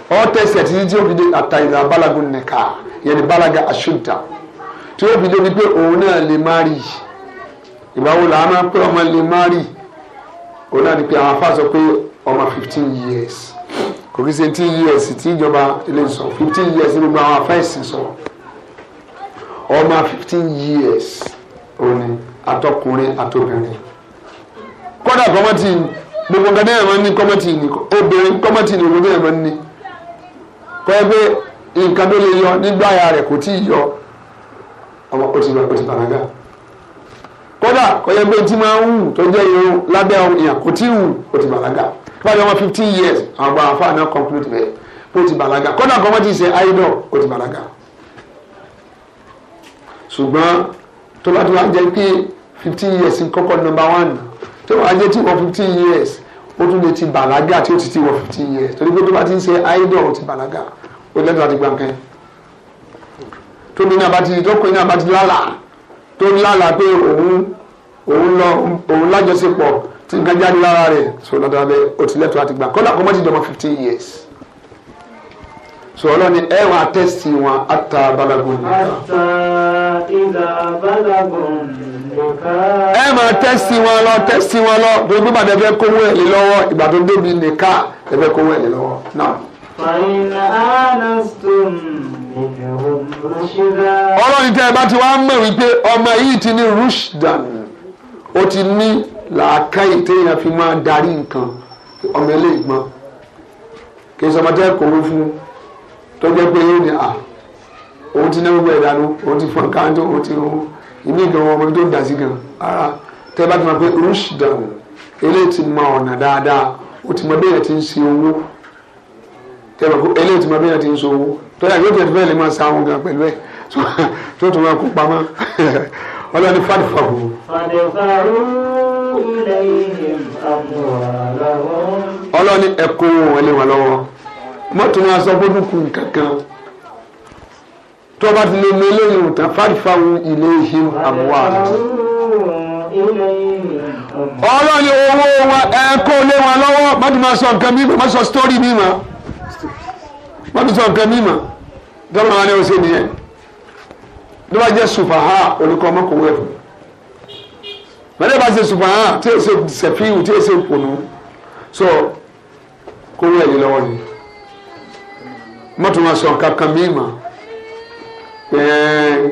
ọ tẹ̀sí ẹ̀ títí tí ó fi dé àtàyè balagun nìka yẹn ni balaga aṣọ́dà tí ó fi dé ni pé òun náà lè má rí ìgbà wo làá máa pé ọmọ lè má rí òun náà ni pé àwọn afá sọ pé ọmọ 15 years kò kí ṣe 10 years tí ìjọba ilé sọ 15 years ní gbogbo àwọn afá ẹ̀sìn sọ ọmọ 15 years òun ni atọkùnrin àtobìnrin kódà kọ́mọ́tì gbogbo nǹkan náà máa ń ní kọ́mọ́tì ní obìnrin kọ́mọ́tì ní gbogbo náà máa ń ní kọ́ ẹ pé nǹkan tó lè yọ nígbà ya rẹ̀ kò tí ì yọ ọmọ ó ti bàlágà kódà kọ́ ẹ pé tí máa ń wù tó jẹ́ irun lábẹ́ èèyàn kò tí ì wù ó ti bàlágà tó bá yọ ọmọ 15 years àwọn àgbà àǹfààní náà conclude bẹ́ẹ̀ ó ti bàlágà kódà kọ́mọ́tì ṣe idol ó ti bàlágà ṣùgbọ́n tó bá tó wá jẹ́ pé 15 years kọ́kọ́ number one. Tó wàá jẹ́ tí wọ́n 15 years ó tún lè ti bàlágà tí ó ti ti wọ 15 years, torí pé tó bá ti ń ṣe idol ó ti bàlágà, ó lẹ́tọ̀ọ́ àti gbà nǹkan. Tóbi náà bá ti tókùnrin náà bá ti lálàá tó lálàá pé òun lọ òun lájọṣepọ̀ tí nǹkan jáde lára rẹ̀, so lọ́dọ̀ abẹ́ ó ti lẹ́tọ̀ọ́ àti gbà kọ́dà kó má ti dọ̀mọ́ 15 years. So ọlọ́ni ẹ wà tẹ́sì wọn ata balagun nìkan. Hatta idha balagun nìkan. Ẹ máa tẹ́sì wọn lọ tẹ́sì wọn lọ gbogbo bàtà ẹ fẹ́ kówó ẹ̀ lé lọ́wọ́, ìgbà tó débi nìka ẹ fẹ́ kówó ẹ̀ lé lọ́wọ́ náà. Fa in anastum minhum rushda. Ọlọ́ni tẹ́ ẹ bá ti wá mọ̀ wípé ọmọ yìí ti ní rushdan, ó ti ní làákàyè téèyàn fi máa darí nǹkan, ọmọ eléyìí gbọ́n kì í sọ ọmọ tẹ́ kówó fún tó jẹ́ pé yóò ní à òun ti náwó gbẹ̀rẹ̀ dànù, òun ti fọn káńtó, òun ti òun ìmí gan ọmọ tó dà sí gan ara. Tẹ́ bá ti mọ̀ pé rushdan eléyìí ti mọ ọ̀nà dáadáa, ó ti mọ bí èèyàn ti ń ṣe owó, tẹ́ bá eléyìí ti mọ bí èèyàn ti ń ṣe owó tó yà yóò tẹ̀ fẹ́ẹ́ lè máa sa àwọn gan pẹ̀lú ẹ̀ tó tún máa kó pamọ́. Ọlọ́ni fàdífàwò. Fadfa'u ilayhim amwalahum. Ọlọ́ni ẹ̀kọ́ wọn lé wọn lọ́wọ́, mọ́tò máa sọ fún dúkùú kankan tó bá ti lè mú eléyìí wò tán, fàdífàwò ilayhim amwalahum. Ọlọ́ni owó wọn ẹ̀kọ́ lé wọn lọ́wọ́, mọ́tò máa sọ nǹkan mímọ́, má sọ sítórì mímọ́, mọ́tò sọ nǹkan mímọ́ tọ́lá wọn ni ó ṣe nìyẹn. Ló bá jẹ́ sùfàhà olùkọ́ ọmọkùnrin ẹ̀fọ́ mẹ́lẹ́ bá ṣe sùfàhà tí èsè sẹ̀fíù tí èsè pònú so kówó ẹ̀ lé lọ́wọ́ ni, mọ́tò máa sọ nǹkan kan mímọ́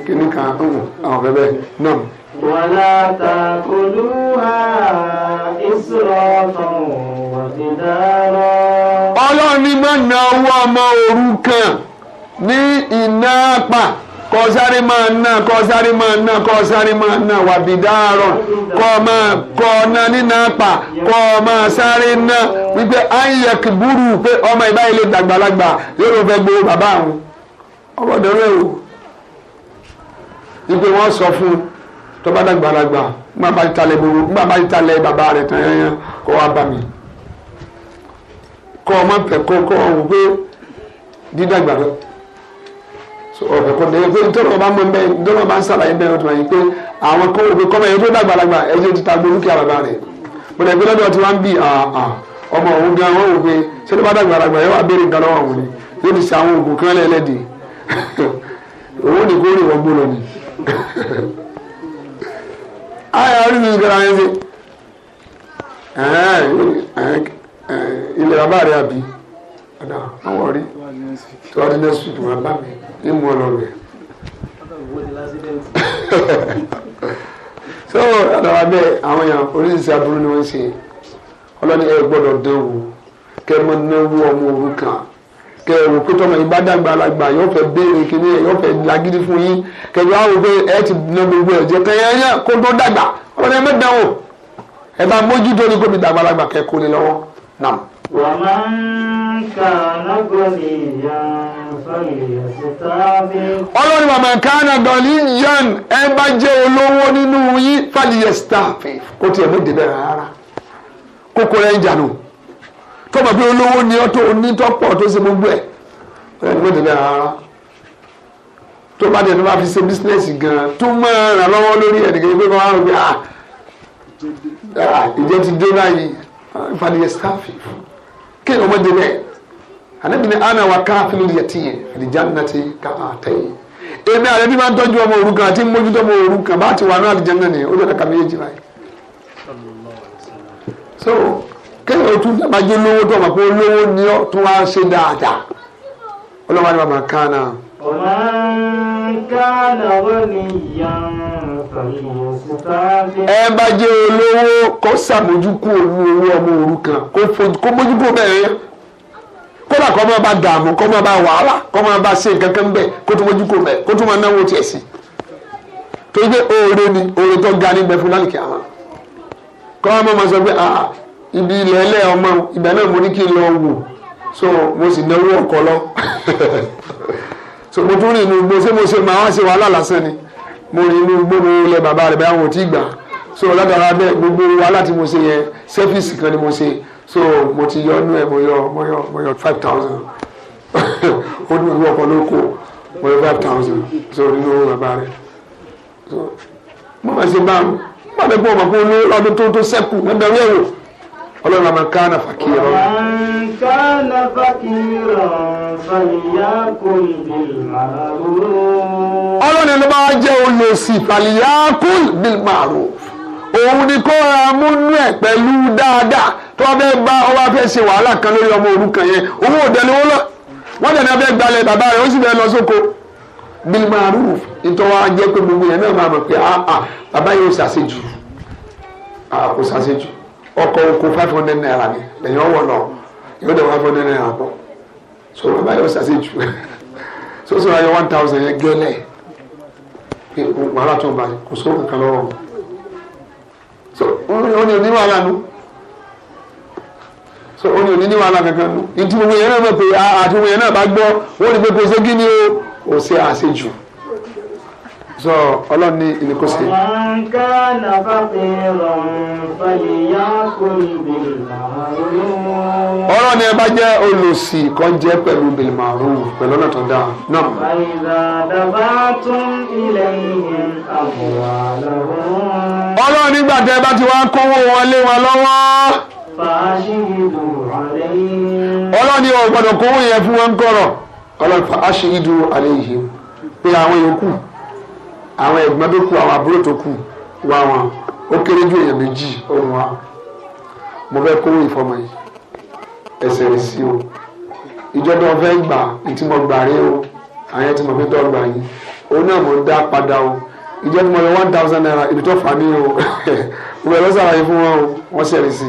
kíní kan àwọn bẹ́ẹ̀ bẹ́ẹ̀ náà. Wala ta'kuluha israfan wa bidara. Ọlọ́run ní má na owó ọmọ òrukàn ní iná pa, kọ́ sáré máa ná, kọ́ sáré máa ná, kọ́ sáré máa ná wàbídàárọ̀, kọ́ máa kọ́ ná níná pa, kọ́ máa sáré ná wípé ayẹ̀k búrú pé ọmọ ìbáyìí lè dàgbàlagbà yóò ló fẹ́ gbowó bàbá àwọn ọmọdé rẹ̀ o. Wípé wọ́n sọ fún un tó bá dàgbàlagbà nígbà bá ti talẹ̀ gbogbo nígbà bá ti talẹ̀ bàbá rẹ̀ tán yẹn kó wá bá mi, kọ́ ọmọ fẹ́ kọ́ kọ́ ọ̀hún pé dídàgbà lọ ọ̀fẹ́ kọ́ dé pé nítorí ọba mọ̀ bẹ́ẹ̀ nítorí ọba ń sàlàyé bẹ́ẹ̀ lọ́tọ̀ yìí pé àwọn kọ́ òwe kọ́mọ yẹn tó dàgbàlagbà ẹ̀jẹ̀ ti ta gbólúkẹ́ bàbá rẹ̀ bọ̀dẹ̀ pé lọ́dọ̀ tí wọ́n ń bì ọmọ òun gan wọ́n wò pé ṣé ló bá dàgbàlagbà yóò wá béèrè nǹkan lọ́wọ́ òun ni yóò ti ṣe àwọn oògùn kan lẹ́lẹ́dì òun ní kó rè wọ́n gbó lọ ni. Ayọ̀ orí mi gbọ́dọ̀ ayé ṣe ilẹ̀ bàbá rẹ̀ àbí ọ̀dà wọ́n wọ̀ rí tó wá di next week wọ́n bá mi ní mú ọ lọ rẹ̀. So àdàwà bẹ́ẹ̀ àwọn èèyàn oríṣiríṣi aburú ni wọ́n ń ṣe. Ọlọ́ni ẹ gbọ́dọ̀ dán wò kẹ́ ẹ mọ náwó ọmọ òrukàn, kẹ́ ẹ wò pé tọmọ yìí bá dàgbà alàgbà yóò fẹ́ béèrè kíní ẹ yóò fẹ́ lágídí fún yín, kẹ́ ẹ wá wò pé ẹ ti ná gbogbo ẹ jẹ kẹ́ ẹ yẹn kó tó dàgbà. Ọlọ́ni ẹ má dán wò, ẹ bá mójútó ní kó fi dàgbà alàgbà kẹ́ kó lé lọ́wọ́ náà. Wa man kana ghaniyan falyasta'fif. Ọlọ́run wa man kana ghaniyan, ẹ bá jẹ́ olówó nínú yín falyasta'fif, kó tiẹ̀ mú débẹ̀ rárá, kókó rẹ̀ ń jànú tó bá bí olówó ni ọ́ tó onítọ́pọ̀ tó ṣe gbogbo ẹ̀, ọlọ́run mú débẹ̀ rárá. Tó bá dẹ̀ tó bá fi ṣe bísínẹ́sì gan-an tó máa ràn lọ́wọ́ lórí ẹ̀ nìkan pé kọ́ wá rò pé ìjẹ́ ti dé báyìí, falyasta'fif kéèyàn ọmọdé bẹ́ẹ̀. Anabi ni ana wa káfílù yẹtìyẹ fìdíjánná ti ká àtẹyẹ. Èmi àrẹ bí máa ń tọ́jú ọmọ òrukàn àti mójútó ọmọ òrukàn bá ti wà ní àlìjánnà ni ó lè kàkà méjì báyìí. So kéèyàn ó tún dábàjẹ́ lówó tó ọmọ pé olówó ni ó tún wá ṣe dáadáa. Ọlọ́wọ́ ni màmá kánà. Wa man kana ghaniyan falyasta'fif. Ẹ bá jẹ́ olówó kó sàmójúkú olú owó ọmọ òrukàn kó mójúkú bẹ́ẹ̀ yẹn, kódà kọ́ máa bá dààmú kọ́ máa bá wàhálà kọ́ máa bá ṣe nǹkan kan bẹ́ẹ̀ kó tún mójú kó bẹ́ẹ̀ kó tún máa náwó tiẹ̀ sí. Torí pé oore ni oore tó ga níbẹ̀ fún lálùkì àwọn. Kọ́ máa ma sọ pé ibi ilẹ̀ ẹlẹ́ ọmọ ibẹ̀ náà mo ní kí n lọ wò, so mo sì náwó ọkọ̀ lọ. So mo tún rìn inú igbó, ṣé mo ṣe máa wá ṣe wàhálà lásán ni? Mo rìn inú igbó mo lẹ bàbá rẹ̀ bẹ́ẹ̀ àwọn ò tí gbà. So látara bẹ́ẹ̀ gbogbo wàhálà tí mo ṣe yẹn sẹ́fíìsì kan ni mo ṣe. So mo ti yọ inú ẹ̀, mo yọ 5,000. Ó ní ìwé ọkọ̀ ló kó, mo yọ 5,000 so nínú owó bàbá rẹ̀. So mo máa ṣe báwọn wọ́n bẹ gbọ́ ọmọ kó ní ọdún tó sẹ́kù wọ́n bẹ̀rù ẹ̀wò. Ọlọ́run àmọ́ kánà fàkìrọ̀. ومن كان فقيرا فليأكل بالمعروف. Ọlọ́run ẹni bá jẹ́ olòṣì, فليأكل بالمعروف, òun ni kó ra múnú ẹ̀ pẹ̀lú dáadáa. Tó wá fẹ́ bá ọ wá fẹ́ ṣe wàhálà kan lórí ọmọ òrukàn yẹn, owó òde lówó lọ, wọ́n dẹ̀ ní abẹ́ gbalẹ̀ bàbá rẹ̀, ó sì fẹ́ lọ sóko, بالمعروف. Nítorí wọ́n á jẹ́ pé gbogbo yẹn náà máa mọ̀ pé, ah ah, bàbá yóò ṣàṣejù, ah, kò ṣàṣejù. Ọkọ̀ oko ₦500 ni lẹ́yìn ọwọ́ lọ, yóò dẹ̀ ₦500 bọ̀. So bàbá yóò ṣàṣejù. So ayọ̀ 1,000 yẹn gẹ́lẹ̀ pé wàhálà tó ń bá kò sówó kankan lọ́wọ́ wọn. So ó ní òní wàhálà nu, so ó ní òní ní wàhálà kankan nu. Ìtú gbogbo yẹn náà mọ̀ pé àti gbogbo yẹn náà bá gbọ́, wọ́n ní pé kò ṣe kí ni o, kò ṣe àṣejù. So ọlọ́run ní ìní kò ṣe. ومن كان فقيرا فليأكل بالمعروف. Ọlọ́run ní ẹ bá jẹ́ olòṣì kan, jẹ́ pẹ̀lú بالمعروف, pẹ̀lú ọ̀nà tó dáa náà. فإذا دفعتم إليهم أموالهم Ọlọ́run nígbà tẹ́ ẹ bá ti wá kówó wọn lé wọn lọ́wọ́, فأشهدوا عليهم. Ọlọ́run ní ò gbọ́dọ̀ kówó yẹn fún wọn kọ̀rọ̀. Ọlọ́run فأشهدوا عليهم, pé àwọn yòókù, àwọn ẹ̀gbọ́n tó kù, àwọn àbúrò tó kù, wá wọn, ó kéré ju èèyàn méjì ohun wa. Mo fẹ́ kówó ìfọmọ yìí, ẹsẹ̀ rẹ̀ sí o, ìjọba fẹ́ gbà ní tí mo gbà rí o, àwọn yẹn tí mo fi tọ́ gbà yìí, òun náà mo ń dá padà o. Ìjọba tí mo yọ ₦1,000, ibi tó fà ní o, mo bẹ̀rẹ̀ lọ́sàlàyé fún wọn o, wọ́n sẹ̀rí sí i.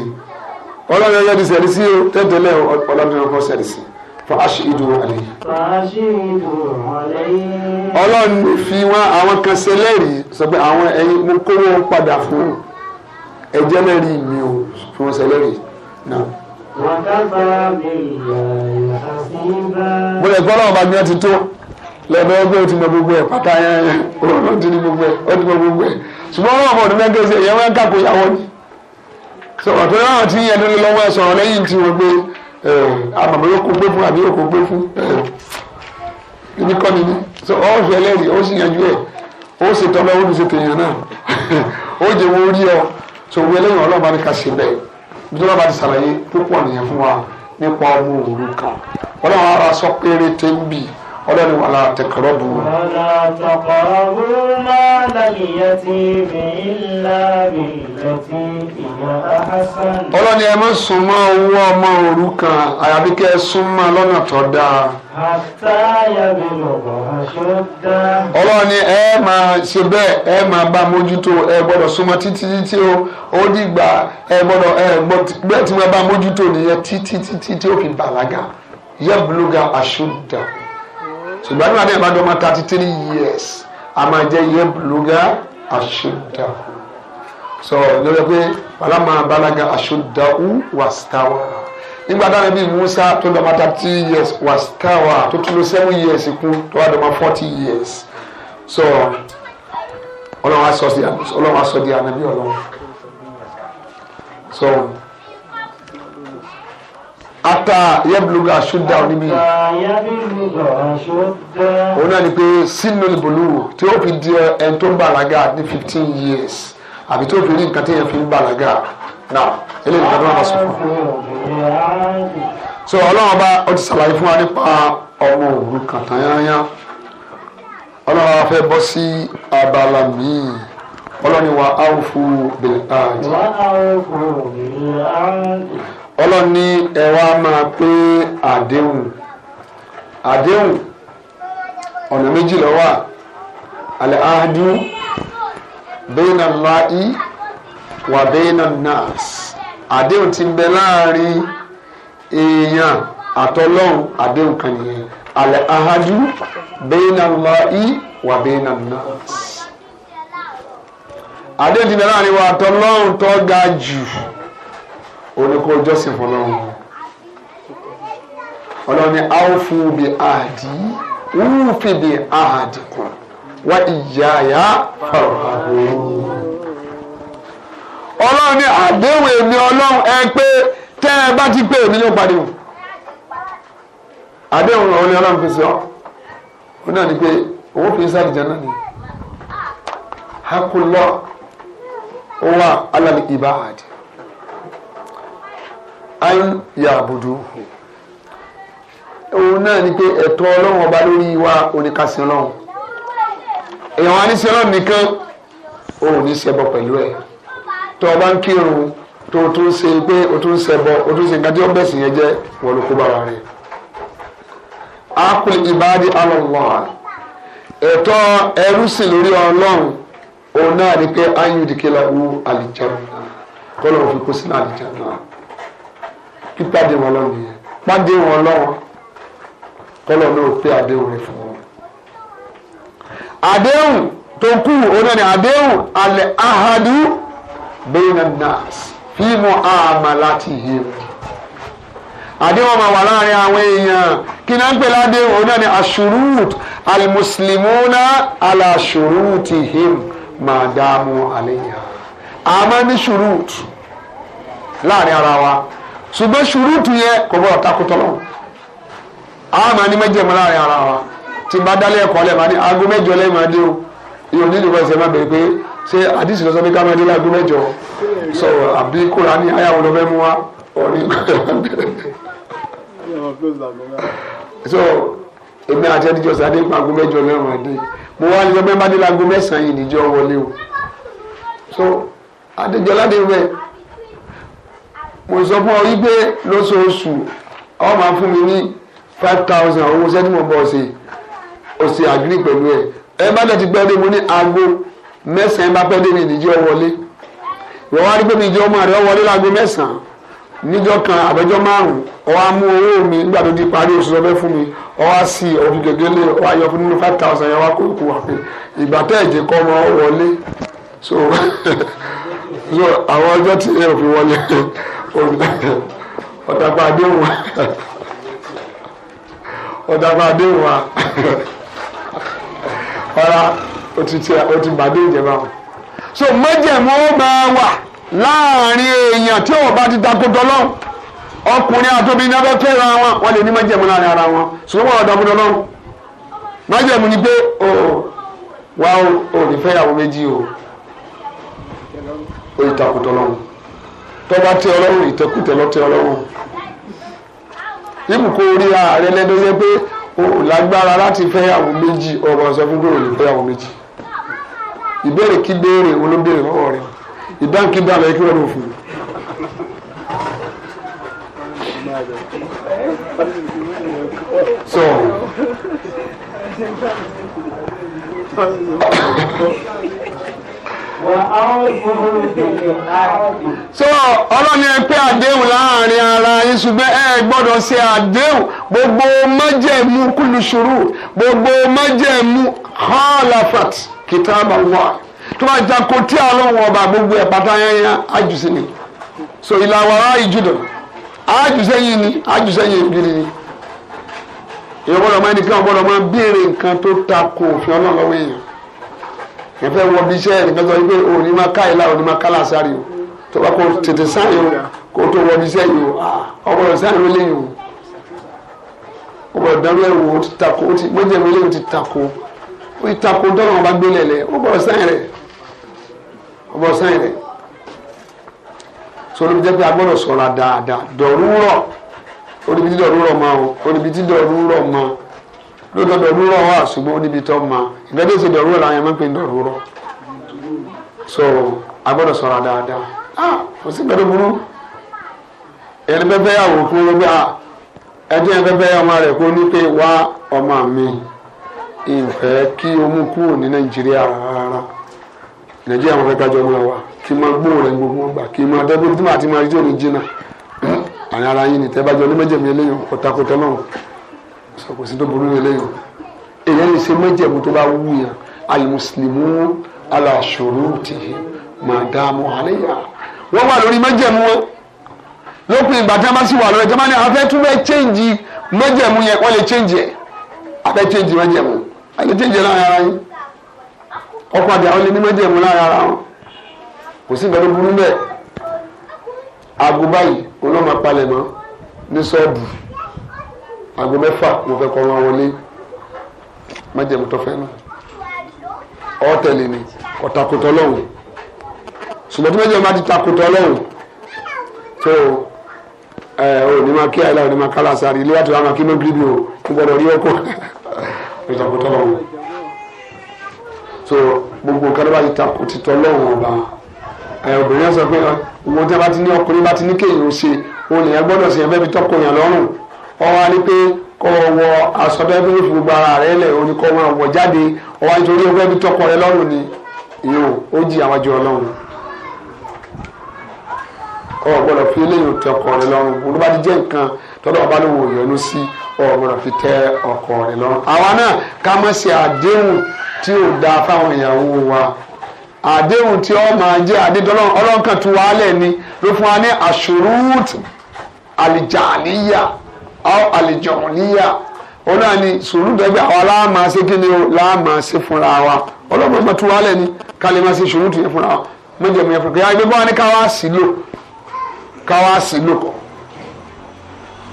Ọlọ́run yẹn ti sẹ̀rí sí o tẹ́tẹ́lẹ̀ o, ọlọ́run yẹn kọ́ sẹ̀rí sí i. فأشهدوا عليهم. فأشهدوا عليهم. Ọlọ́run fi wọn àwọn kan ṣe lẹ́rìí, sọ pé àwọn ẹyin mo kówó padà fún ẹjẹ́ lẹ́rìí mi o, fi wọn ṣe lẹ́rìí náà. وكفى بالله حسيبا. Mo lè gbọ́ lọ́wọ́ bá gbé ti tó lọ́dọ̀ ẹgbẹ́, ó ti mọ gbogbo ẹ̀ pátá yẹn, ó ti ní gbogbo ẹ̀, ó ti mọ gbogbo ẹ̀. Ṣùgbọ́n ọlọ́wọ́ ọdún mẹ́gẹ́ ṣe ìyẹn wọn kàkó ìyàwó ni. Sọ ọ̀tọ̀ náà tí yẹn tó lọ́wọ́ ẹ̀ sọ̀rọ̀ lẹ́yìn tí wọ́n gbé àmàmọ́ yóò kó gbé fún àbí yóò kó gbé fún ibi kọ́ ni ní. So ọ́ fi ẹlẹ́rìí, ó sì yanjú ẹ̀, ó sì tọ́lọ́, ó sì tèèyàn náà, ó jẹ́ wọn rí ọ. So wọ́n eléyìí ọlọ́run bá ní ká ṣe bẹ́ẹ̀. Bí wọ́n bá ti ṣàlàyé púpọ̀ nìyẹn fún wa nípa ọmọ òrukàn. Ọlọ́run ara sọ péréte ń bì. Ọlọ́run ولا تقربوا. ولا تقربوا مال اليتيم إلا بالتي هي أحسن. Ọlọ́run ẹ má súnmọ́ owó ọmọ òrukàn, àyàfi kẹ́ ẹ súnmọ́ lọ́nà tó dáa. حتى يبلغ أشده. Ọlọ́run ni ẹ máa ṣe bẹ́ẹ̀, ẹ máa bá mójútó. Ẹ gbọ́dọ̀ súnmọ́ títí títí o, ó dìgbà ẹ gbọ́dọ̀ ẹ gbọ́dọ̀ bẹ́ẹ̀ tí wọ́n bá mójútó nìyẹn títí títí tí ó fi bàlágà, يبلغ أشده. Ṣùgbọ́n nígbà tí ẹ bá dọ́ ọmọ 33 years, a máa jẹ́ يبلغ أشده. So lórí pé فلما بلغ أشده واستوى, nígbà táwọn ẹbí Musa tó dọ́mọ 33 years واستوى, tó tún lọ 7 years kún, tó wá dọ́mọ 40 years. So ọlọ́run á sọ di ànábì ọlọ́run. So حتى يبلغ أشده níbí, حتى يبلغ أشده. Òun náà ni pé سن البلوغ tí ó fi di ẹni tó ń bàlágà ní 15 years, àbí tó fi rí nǹkan tí yẹn fi ń bàlágà náà. Eléyìí nǹkan tó wà bá sọ fún wa. So ọlọ́run ọba ó ti ṣàlàyé fún wa nípa ọmọ òrukàn tán yányá. Ọlọ́run wa fẹ́ bọ́ sí abala míì. Ọlọ́run ni وأوفوا بالعهد. وأوفوا بالعهد. Ọlọ́run ní ẹ wá máa pé àdéhùn. Àdéhùn, ọ̀nà méjì ló wà: العهد بين الله وبين الناس, àdéhùn tí ń bẹ láàrin èèyàn àtọlọ́hun, àdéhùn kan nìyẹn, العهد بين الله وبين الناس. Àdéhùn tí ń bẹ láàrin wa àtọlọ́hun tó ga jù, òní kó jọ́sìn fọlọ́run. Ọlọ́run ní أوفوا بعهدي أوف بعهدكم وإياي فارهبون. Ọlọ́run ní àdéhùn èmi Ọlọ́run ẹ pé tẹ́ ẹ bá ti pé èmi ló padì wò. Àdéhùn ọ̀hún ni Ọlọ́run fi sọ. Ó náà ní pé owó fi ń sáré jẹ náà ni. Hakulọ ó wà alal ibad an ya'buduhu. Òun náà ni pé ẹ̀tọ́ Ọlọ́run ọba lórí wa oníkàsí Ọlọ́run. Èèyàn wa ní sí Ọlọ́run nìkan, òun ní ṣẹbọ pẹ̀lú ẹ̀. Tó o bá ń kírun tó o tún ṣe pé o tún ṣẹbọ o tún ṣe nǹkan tí ó bẹ̀sì yẹn jẹ́ wọ́n ló kó bára rẹ̀. Akul ibadi ala Allah. Ẹ̀tọ́ ẹrú sì lórí Ọlọ́run òun náà ni pé ayélujára wu àlìjánnà kọ́lọ́ òfin kó sínú àlìjánnà. Pípàdé wọn lọ́nà yẹn pàdé wọn lọ́wọ́ kọ́lọ́ náà pé àdéhùn rẹ̀ fún wọn. Àdéhùn tó kù òun náà ni àdéhùn alẹ́ ahadu bayna nas fi mu'amalatihim. Àdéhùn máa wà láàrin àwọn èèyàn. Kí náà ń pè ládéhùn? Òun náà ni ashurut almuslimuna ala shurutihim ma damu alayha. Àmọ́ ní shurut láàrin ara wa, ṣùgbọ́n ṣùrùtù yẹn kò gbọ́dọ̀ takùtọ̀ lọ́wọ́. Àwọn máa ní mẹ́jẹ̀mú láàrin ara wa. Tí n bá dálé ẹ̀kọ́ lẹ́ẹ̀ máa ní aago mẹ́jọ lẹ́ẹ̀ máa dé o. Ìyẹn onídìí bọ́ ẹsẹ̀ máa bẹ̀rẹ̀ pé ṣé àdìsí lọ sọ pé ká máa dé láago mẹ́jọ sọ àbí Kùránì ayáwo lọ fẹ́ mú wa ọ̀rí. So èmi àti ẹni jọ sáré pa aago mẹ́jọ lẹ́ẹ̀ máa dé. Mo wá ní ọgbẹ́ bá dé láago mẹ́sàn-án yìí níjọ́ wọlé o. So adéjọ́ ládé bẹ́ẹ̀. Mo sọ fún ọ wípé lóṣooṣù ọ máa fún mi ní 5,000 owó sẹ́ni mo bọ̀ ṣe o sì agree pẹ̀lú ẹ̀. Ẹ bá dẹ̀ ti pẹ́ dé mo ní aago mẹ́sàn-án bá pẹ́ dé mi níjọ́ wọlé. Ìwọ wá rí pé mi jẹ́ ọmọ rẹ wọlé láago mẹ́sàn-án níjọ́ kan àbẹ́jọ́ márùn-ún ọ wá mú owó mi nígbà tó di parí oṣù lọ́fẹ́ fún mi ọ wá sí òfin gègéle ọ wá yọ fún nínú 5,000 yẹn wá kó kú wá pé ìgbà tẹ́ ẹ̀jẹ̀ kọ́ ọmọ wọlé. So so àwọn ọjọ́ tí ẹ ò fi wọlé ọ̀dàpọ̀ àdéhùn wa ọ̀dàpọ̀ àdéhùn wa ọ̀rá o ti bàdé ìjẹba o. So májẹ̀mú ó máa wà láàrin èèyàn tí ò bá ti takotọ́ lọ́hùn. Ọkùnrin àtòbí ní abẹ́ fẹ́ra wọn, wọ́n lè ní májẹ̀mú láàrin ara wọn, ṣùgbọ́n wọ́n takotọ́ lọ́hùn. Májẹ̀mú ni pé o wá o ní fẹ́yàwó méjì o, o yìí takotọ́ lọ́hùn. Tọ́ba tẹ Ọlọ́run ìtẹ́kùtẹ́ lọ́tẹ Ọlọ́run. Ibùkún orí ààrẹ lẹ́dọ́ yẹ pé o lágbára láti fẹ́yàwó méjì, ọ̀rọ̀ sọ fún pé o lè fẹ́yàwó méjì. Ìbéèrè kí béèrè olóbéèrè lọ́wọ́ rẹ̀, ìdáhùn kí dáhùn kí wọ́n lò fún un. So so Ọlọ́run ẹ pé àdéhùn láàrin ara yín, ṣùgbọ́n ẹ gbọ́dọ̀ ṣe àdéhùn gbogbo májẹ̀mú kúlùṣùrù gbogbo májẹ̀mú khalafat kitab Allah tó bá jako tí Ọlọ́run ọba gbogbo ẹ̀ pátá yányá ájùsí ni. So ìlàwọ̀rá ìjùdọ̀ ájùsẹ́yìn ni ájùsẹ́yìn gidi ni. Èèyàn gbọ́dọ̀ máa nìkan gbọ́dọ̀ máa béèrè nǹkan tó tako òfin Ọlọ́run lọ́wọ́ èèyàn. Ẹ fẹ́ wọ bí iṣẹ́ ẹnìkan sọ wípé òní máa ká ìlà òní máa ká làásàrì o, tó bá kó tètè sáyẹn o kó tó wọ bí iṣẹ́ yìí o, ọgbọ́dọ̀ sáyẹn ló léyìn o, ọgbọ́dọ̀ dánwó ẹ̀wò ó ti tako ó ti mọ́jẹ̀mú eléyìí ti tako ó ti tako dọ́nà ọba gbélé lẹ̀ ó gbọ́dọ̀ sáyẹn rẹ̀ ó gbọ́dọ̀ sáyẹn rẹ̀. So olùbí jẹ́ pé a gbọ́dọ̀ sọ̀rọ̀ dáadáa dọ̀rúrọ̀ oníbi tí dọ̀rúrọ̀ mọ́ o, oníbi tí dọ̀rúrọ̀ mọ́ lóòótọ́ dọ̀rúrọ̀ wà ṣùgbọ́n oníbi tó mọ́ ìgbẹ́dẹ́ ṣe dọ̀rúrọ̀ làwọn yẹn máa ń pè ní dọ̀rúrọ̀. So a gbọ́dọ̀ sọ̀rọ̀ dáadáa. Ah kò sí gbẹ́dọ̀ burú ẹni bẹ́ẹ̀ yàwó fún un pé ẹjọ́ yẹn bẹ́ẹ̀ ọmọ rẹ̀ kó ní pé wá ọmọ mi ìfẹ́ kí o mú kúrò ní Nàìjíríà rárá. Nàìjíríà wọn fẹ́ kájọ ọmọ wa kí n máa gbóhùn rẹ̀ gbogbo gbà kí n máa dẹ́gbẹ́ tí màá ti máa rí tí ò ní jìnnà àní ara yín ni tẹ́ bá jọ ní májẹ̀mú eléyìí ọ̀tàkùtà náà sọ kò sí tó burú eléyìí. Èèyàn lè ṣe májẹ̀mú tó bá wù yàn al-muslimun ala shurutihim ma damu alayha. Wọ́n wà lórí májẹ̀mú wọn lópin ìgbà tí wọ́n bá sì wà lórí ẹ̀jẹ̀ máa ní afẹ́ tún fẹ́ chẹ́ǹjì májẹ̀mú yẹn wọ́n lè chẹ́ǹjì ẹ̀ afẹ́ chẹ́ǹjì májẹ̀mú àlè chẹ́ǹjì láàrin ara yín. Ọkọ àti àwọn lè ní májẹ̀mú láàrin ara wọn. Kò sí nǹkan tó burú bẹ́ẹ̀. Aago báyìí olóòmà palẹ̀ mọ́ ní sọ́ọ̀bù. Aago 6 mo fẹ́ kọ́ wọn wọlé. Májẹ̀mú tó fẹ́ náà ọ tẹ̀lé ni ọ̀tàkùtọ̀ lọ́hùn. Ṣùgbọ́n tí májẹ̀mú bá ti takùtọ̀ lọ́hùn tó ẹ ò ní máa kí àìlá ò ní máa kálá sáré ilé àti àwọn akínú gírídì o kò gbọdọ̀ rí ọkọ̀ ọ̀tàkùtọ̀ lọ́hùn. So gbogbo nǹkan tó bá ti takò títọ́ lọ́hùn ọba ẹ obìnrin yẹn sọ pé owó tí a bá ti ní ọkùnrin bá ti ní kéèyàn ó ṣe òun lèyàn gbọ́dọ̀ ṣe ẹ̀fẹ́ fi tọ́kọ yàn lọ́rùn. Ọ wá ní pé kọ́ wọ aṣọ tó ẹgbẹ́ fi gbogbo ara rẹ lẹ̀ òní kọ́ wọn wọ̀ jáde ọ wá nítorí ẹgbẹ́ fi tọ́kọ rẹ lọ́rùn ni ìyóò ó jí àwọn àjọ ọlọ́run. Ọ gbọ́dọ̀ fi eléyìí tẹ́ ọkọ rẹ lọ́rùn. Bó bá ti jẹ́ nǹkan tọ́lọ́ ọba ló wò yọnu sí ọ gbọ́dọ̀ fi tẹ́ ọkọ rẹ lọ́rùn. Àwa náà ká má ṣe àdéhùn tí ò dáa fáwọn ìyàwó wa. Àdéhùn tí ó máa jẹ́ àdéhùn ọlọ́run kan tú wàhálẹ̀ ni ló fún wa ní àṣùrùt àlìjàníyà àlìjọ̀níyà. Ó náà ni sùúrù dẹ́gbẹ́ àwa láàmà ṣe kí ni o láàmà ṣe fúnra wa. Ọlọ́run máa tú wàhálẹ̀ ni ká lè máa ṣe sùúrù tó yẹ fúnra wa. Mọ̀jẹ̀mú yẹn fúnra wa gbé bá wa ní káwá sí lò káwá sí lò kọ́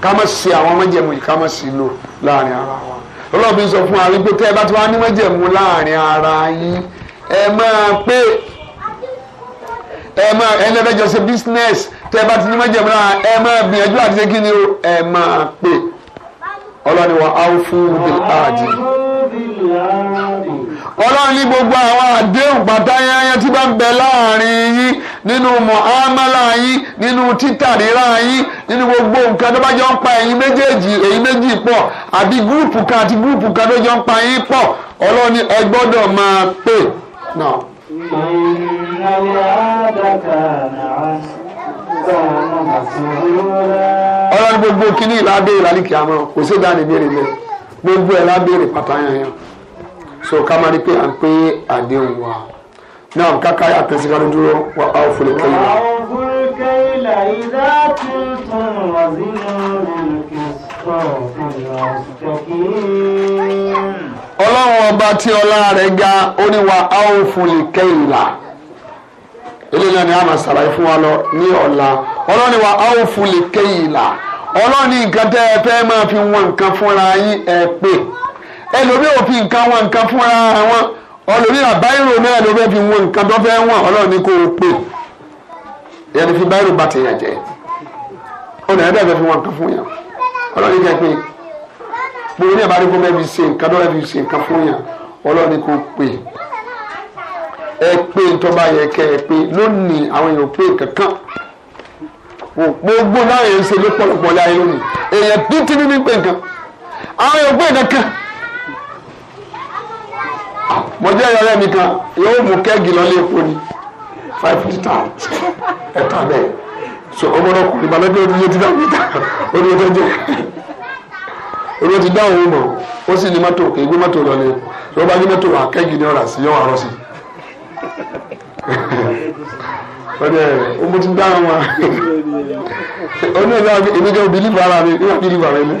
ká má ṣe àwọn mọ̀jẹ̀mú yìí ká má sí lò láàrin ara wa. Ọlọ́run fi sọ fún wa wípé tẹ́ ẹ bá ti wá ní mọ̀jẹ̀mú láàrin ara yín ẹ máa pé ẹ máa ẹni ẹfẹ jọ ṣe business tẹ ẹ bá ti ní májẹ̀mú náà ẹ máa gbìyànjú àti ṣe kí ni o ẹ máa pè. Ọlọ́ni wa áwùfù bil áàdì. Ọlọ́run ní gbogbo àwọn àdéhùn pàtàyàyà tí bá ń bẹ láàrin yín nínú mọ̀ámálà yín nínú títà rírà yín nínú gbogbo nǹkan tó bá jọ ń pa ẹ̀yin méjèèjì ẹ̀yin méjì pọ̀ àbí gúrùpù kan àti gúrùpù kan tó jọ ń pa yín pọ̀ Ọlọ́run ní ẹ gbọ́dọ̀ máa pè náà. Ọlọ́run gbogbo kínní ìlàbẹ̀rẹ̀ lálìkí àmọ́ kò sí ìdáni ìbéèrè lẹ gbogbo ẹ̀ lábẹ́rẹ̀ pàtàyàyàn. So ká máa rí pé à ń pé àdéhùn wa náà káká yà kẹsí ká dúró wà á fòlè kẹyìn. Ọlọ́run ọba tí ọlá rẹ̀ ga ó ní wa á ó fòlè kẹyìn là. Eléyìí náà ni a máa ṣàlàyé fún wa lọ ní ọ̀la. Ọlọ́run ni wa á ó fòlè kẹyìn là. Ọlọ́run ní nǹkan tẹ́ ẹ fẹ́ máa fi wọn nǹkan fúnra yín ẹ pè. Ẹlòmíì ò fi nǹkan wọn nǹkan fúnra wọn. Ọlòmíì àbáyìrò náà ló fẹ́ fi wọn nǹkan tó fẹ́ wọn. Ọlọ́run ní kó o pè. Ìyẹn ni fi báyìrò bá ti yàn jẹ́. Ọ̀nà ẹ̀dá fẹ́ fi wọn nǹkan fún yàn. Ọlọ́run ní kẹ́ pé gbogbo ní àbárí kó fẹ́ fi ṣe nǹkan tó fẹ́ fi ṣe nǹkan fún yàn. Ọlọ́run ní kó o pè. Ẹ pé tó bá yẹ kẹ́ ẹ pé lónìí àwọn èèyàn pé kankan. Gbogbo náà yẹn ń ṣe lọ́pọ̀lọpọ̀ láyé lónìí. Èèyàn títí ní pé nǹkan. Àwọn èèyàn pé kankan. Mo jẹ́ ìyá mi kan yóò mú kẹ́gì lọ́lé epo ni 5 litre ẹ̀ta bẹ́ẹ̀. So ọmọdé ọkùnrin balẹ̀ bí oye ti dá mi ta oye tó jẹ́ oye ti dá òun mọ̀ ó sì ní mọ́tò kì í gbé mọ́tò lọ́lé tó bá gbé mọ́tò wà kẹ́gì ní ọ̀rà sí yọ̀ àrọ̀ sí. Ọdẹ ọmọ ti dá wọn ọdún ẹ̀dá èmi jẹ́ òbí lífọ̀ ara mi níwọ̀n bí lífọ̀ ara mi.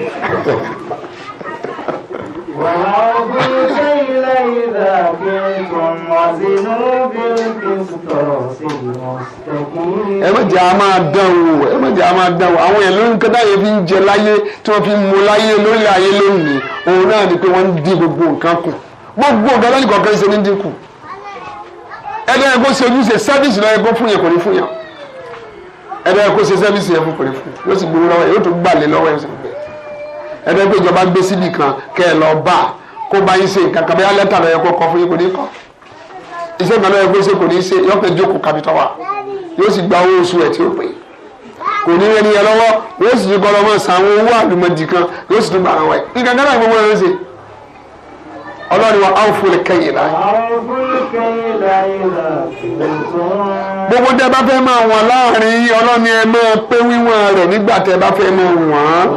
Ẹ má jẹ́ a máa dán wò, ẹ má jẹ́ a máa dán wò. Àwọn èèyàn lórí nǹkan táyé fi ń jẹ láyé tí wọ́n fi ń mu láyé lórí ayé lónìí òun náà ni pé wọ́n ń dín gbogbo nǹkan kù. Gbogbo nǹkan lónìí kọ̀ọ̀kan ṣe ní dínkù. Ẹ̀dá ẹ̀kọ́ ṣe ojúṣe sẹ́fíìsì lọ́yẹ̀ kó fún yẹn kò ní fún yẹn. Ẹ̀dá ẹ̀kọ́ ṣe sẹ́fíìsì yẹn fún kò ní fún yẹn. Yóò sì gbowó lọ́wọ́ yẹn yóò tún gbàlè lọ́wọ́ yẹn sọ̀rọ̀ bẹ́ẹ̀. Ẹ̀dá ẹ̀kọ́ ìjọba gbé síbì kan kẹ́ ẹ lọ bá kó bá yín ṣe nǹkan kan bẹ́ẹ̀ lẹ́tà lọ́yẹ̀ kó kọ́ fún yín kò ní kọ́. Iṣẹ́ kan lọ́yẹ̀ kó ṣe kò ní ṣe yọ̀pẹ̀ jókòó kábítọ́ wa yóò sì gba owó oṣù ẹ̀ tí ó pè. Kò ní rẹ́ni yẹn lọ́wọ́ yóò sì tún kọ́ lọ́mọ san àwọn owó àlùmọ̀dì kan yóò sì tún gbà àwọn ẹ̀. Nǹkan kan náà gbogbo ẹ̀ ń ṣe. Ọlọ́run wa áwòfúnlẹ̀ kẹ́yìn láì. Gbogbo tẹ́ bá fẹ́ máa wọ̀n láàrin yín Ọlọ́run ẹ máa pé wíwọ̀n rẹ̀ nígbà tẹ́ bá fẹ́ máa wọ̀n.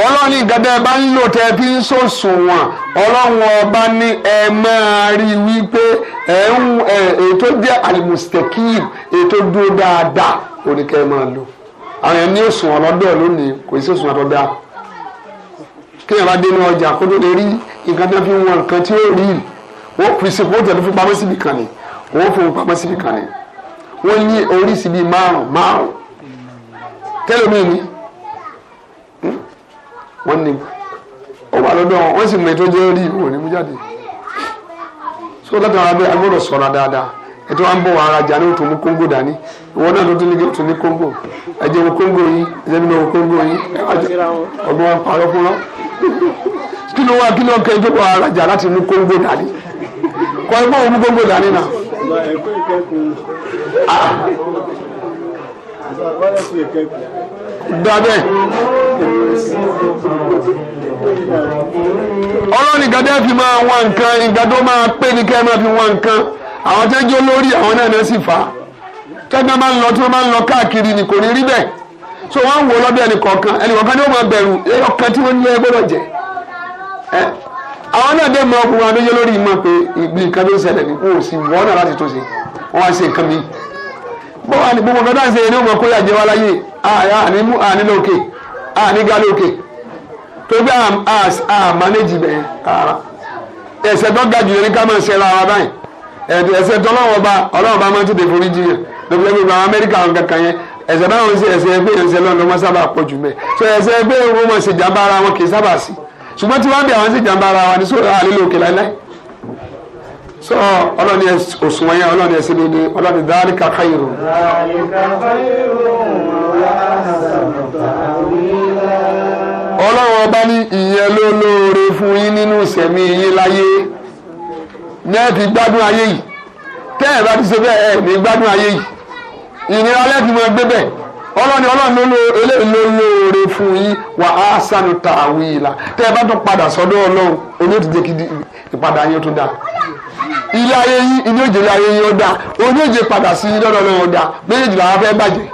Ọlọ́run nǹkan tẹ́ bá ń lò tẹ́ fi ń ṣòṣùwọ̀n Ọlọ́run ọba ní ẹ máa rí wípé ètò jẹ́ alimustekim ètò dúró dáadáa oníkẹ́ máa lò. Àwọn èèyàn ní òṣùwọ̀n lọ́dọ̀ lónìí kò sí òṣùwọ̀n tó dáa. Kéèyàn bá dénú ọjà kó tó lè rí nǹkan tó fi wọn nǹkan tí ó rí Wọ́n fi sí wọ́n tẹ̀lé fi pamọ́ síbi kan ni, wọ́n fi pamọ́ síbi kan ni. Wọ́n ní oríṣi bíi márùn márùn tẹ́lẹ̀ mi ni wọ́n ní ó wà lọ́dọ̀ wọn, wọ́n sì mọ ètò jẹ́ rí ìwọ̀n ní mú jáde. So látara bẹ́ẹ̀ a gbọ́dọ̀ ṣọ́ra dáadáa. Ètò wa ń bọ̀ wọ arajà ní òtún mú kóńgò dání, ìwọ náà ló tún ní òtún ní kóńgò, ẹ jẹ́ wo kóńgò yín, ẹ jẹ́ nínú wo kóńgò yín, ọgbọ́n wa ń parọ́ fún wọn. Kí ló wá kí ló kẹ́ tó bọ̀ arajà láti mú kóńgò dání? Kọ́ ẹ bọ́ òun mú kóńgò dání náà. Dábẹ́ ọlọ́run nìkan tẹ́ fi máa wá nǹkan, nǹkan tó máa pé ní kẹ́ máa fi wá nǹkan. Àwọn tẹ́ jó lórí àwọn náà náà sì fà á. Tẹ́gbẹ́ máa ń lọ tí wọ́n máa ń lọ káàkiri ni kò ní rí bẹ́ẹ̀. So wọ́n ń wò lọ́dọ̀ ẹnì kọ̀ọ̀kan, ẹnì kọ̀ọ̀kan ni ó máa bẹ̀rù ọkàn tí wọ́n ní ẹ gbọ́dọ̀ jẹ́. Àwọn náà dẹ́ mọ ọkùnrin adójẹ́ lórí mọ̀ pé ibi nǹkan tó ń ṣẹlẹ̀ ní kò sí wọ́n náà láti tó ṣe, wọ́n wá ṣe nǹkan mi. Bọ́wá ni gbogbo nǹkan tó ń ṣe ní ọmọ kóyà jẹ wá láyé, àní lókè, àní ga lókè, tó gbé à mánéjì bẹ́ẹ̀ rárá. Ẹ̀ṣẹ̀ tó ga jù ní ká máa ṣe ra wa báyìí. Ẹ̀ṣẹ̀ tó ọlọ́wọ́ bá ọlọ́wọ́ bá máa ń tètè forí jiyàn lóbi ẹgbẹ́ àwọn Amẹ́ríkà àwọn kankan yẹn, ẹ̀ṣẹ̀ báwọn ń ṣe ẹ̀ṣẹ̀ ẹgbẹ́ ẹ̀ṣẹ̀ lọ́nà wọn sábà pọ̀ jù mẹ́. So ẹ̀ṣẹ̀ ẹgbẹ́ wọn máa ṣe jàmbá ara wọn kì í sábà sí, ṣùgbọ́n tí wọ́n bí àwọn ṣe jàmbá ara wa ní sóòrò àlè òkè láíláí. So ọlọ́ni òṣùwọ̀n yẹn, ọlọ́ni ẹ̀ṣẹ̀ dédé, ọlọ́ni dhalika khayrun. Ọlọ́run ọba ní ìyẹn ló lóore fún yín nínú ìṣẹ̀mí yín láyé, ní ẹ fi gbádùn ayé yìí. Tẹ́ ẹ bá ti ṣe bẹ́ẹ̀ ẹ ní gbádùn ayé yìí, ìnira lẹ́ẹ̀fi máa gbé bẹ́ẹ̀. Ọlọ́ni ọlọ́run ló lóore fún yín wà á sànù ta'wila. Tẹ́ ẹ bá tún padà sọ́dọ̀ ọlọ́run, oní òtún jẹ́ kí ìpadà yín ó tún dáa. Ilé ayé yín, ilé òjò ilé ayé yín ó dáa, oní òjò padà sí lọ́dọ̀ ọlọ́run ó dáa, méjèèjì làwọn fẹ́ bàjẹ́.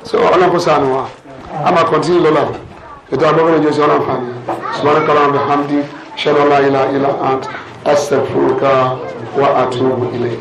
So ọlọ́run kò ṣàánú wa, a máa kọ́ntínú lọ́la. Ètò àgbọ̀gbọ̀n ìjọsìn ọlọ́run fani. Subhanaka Allahumma wa bihamdik, ashhadu an la ilaha illa ant, astaghfiruka wa atubu ilayk.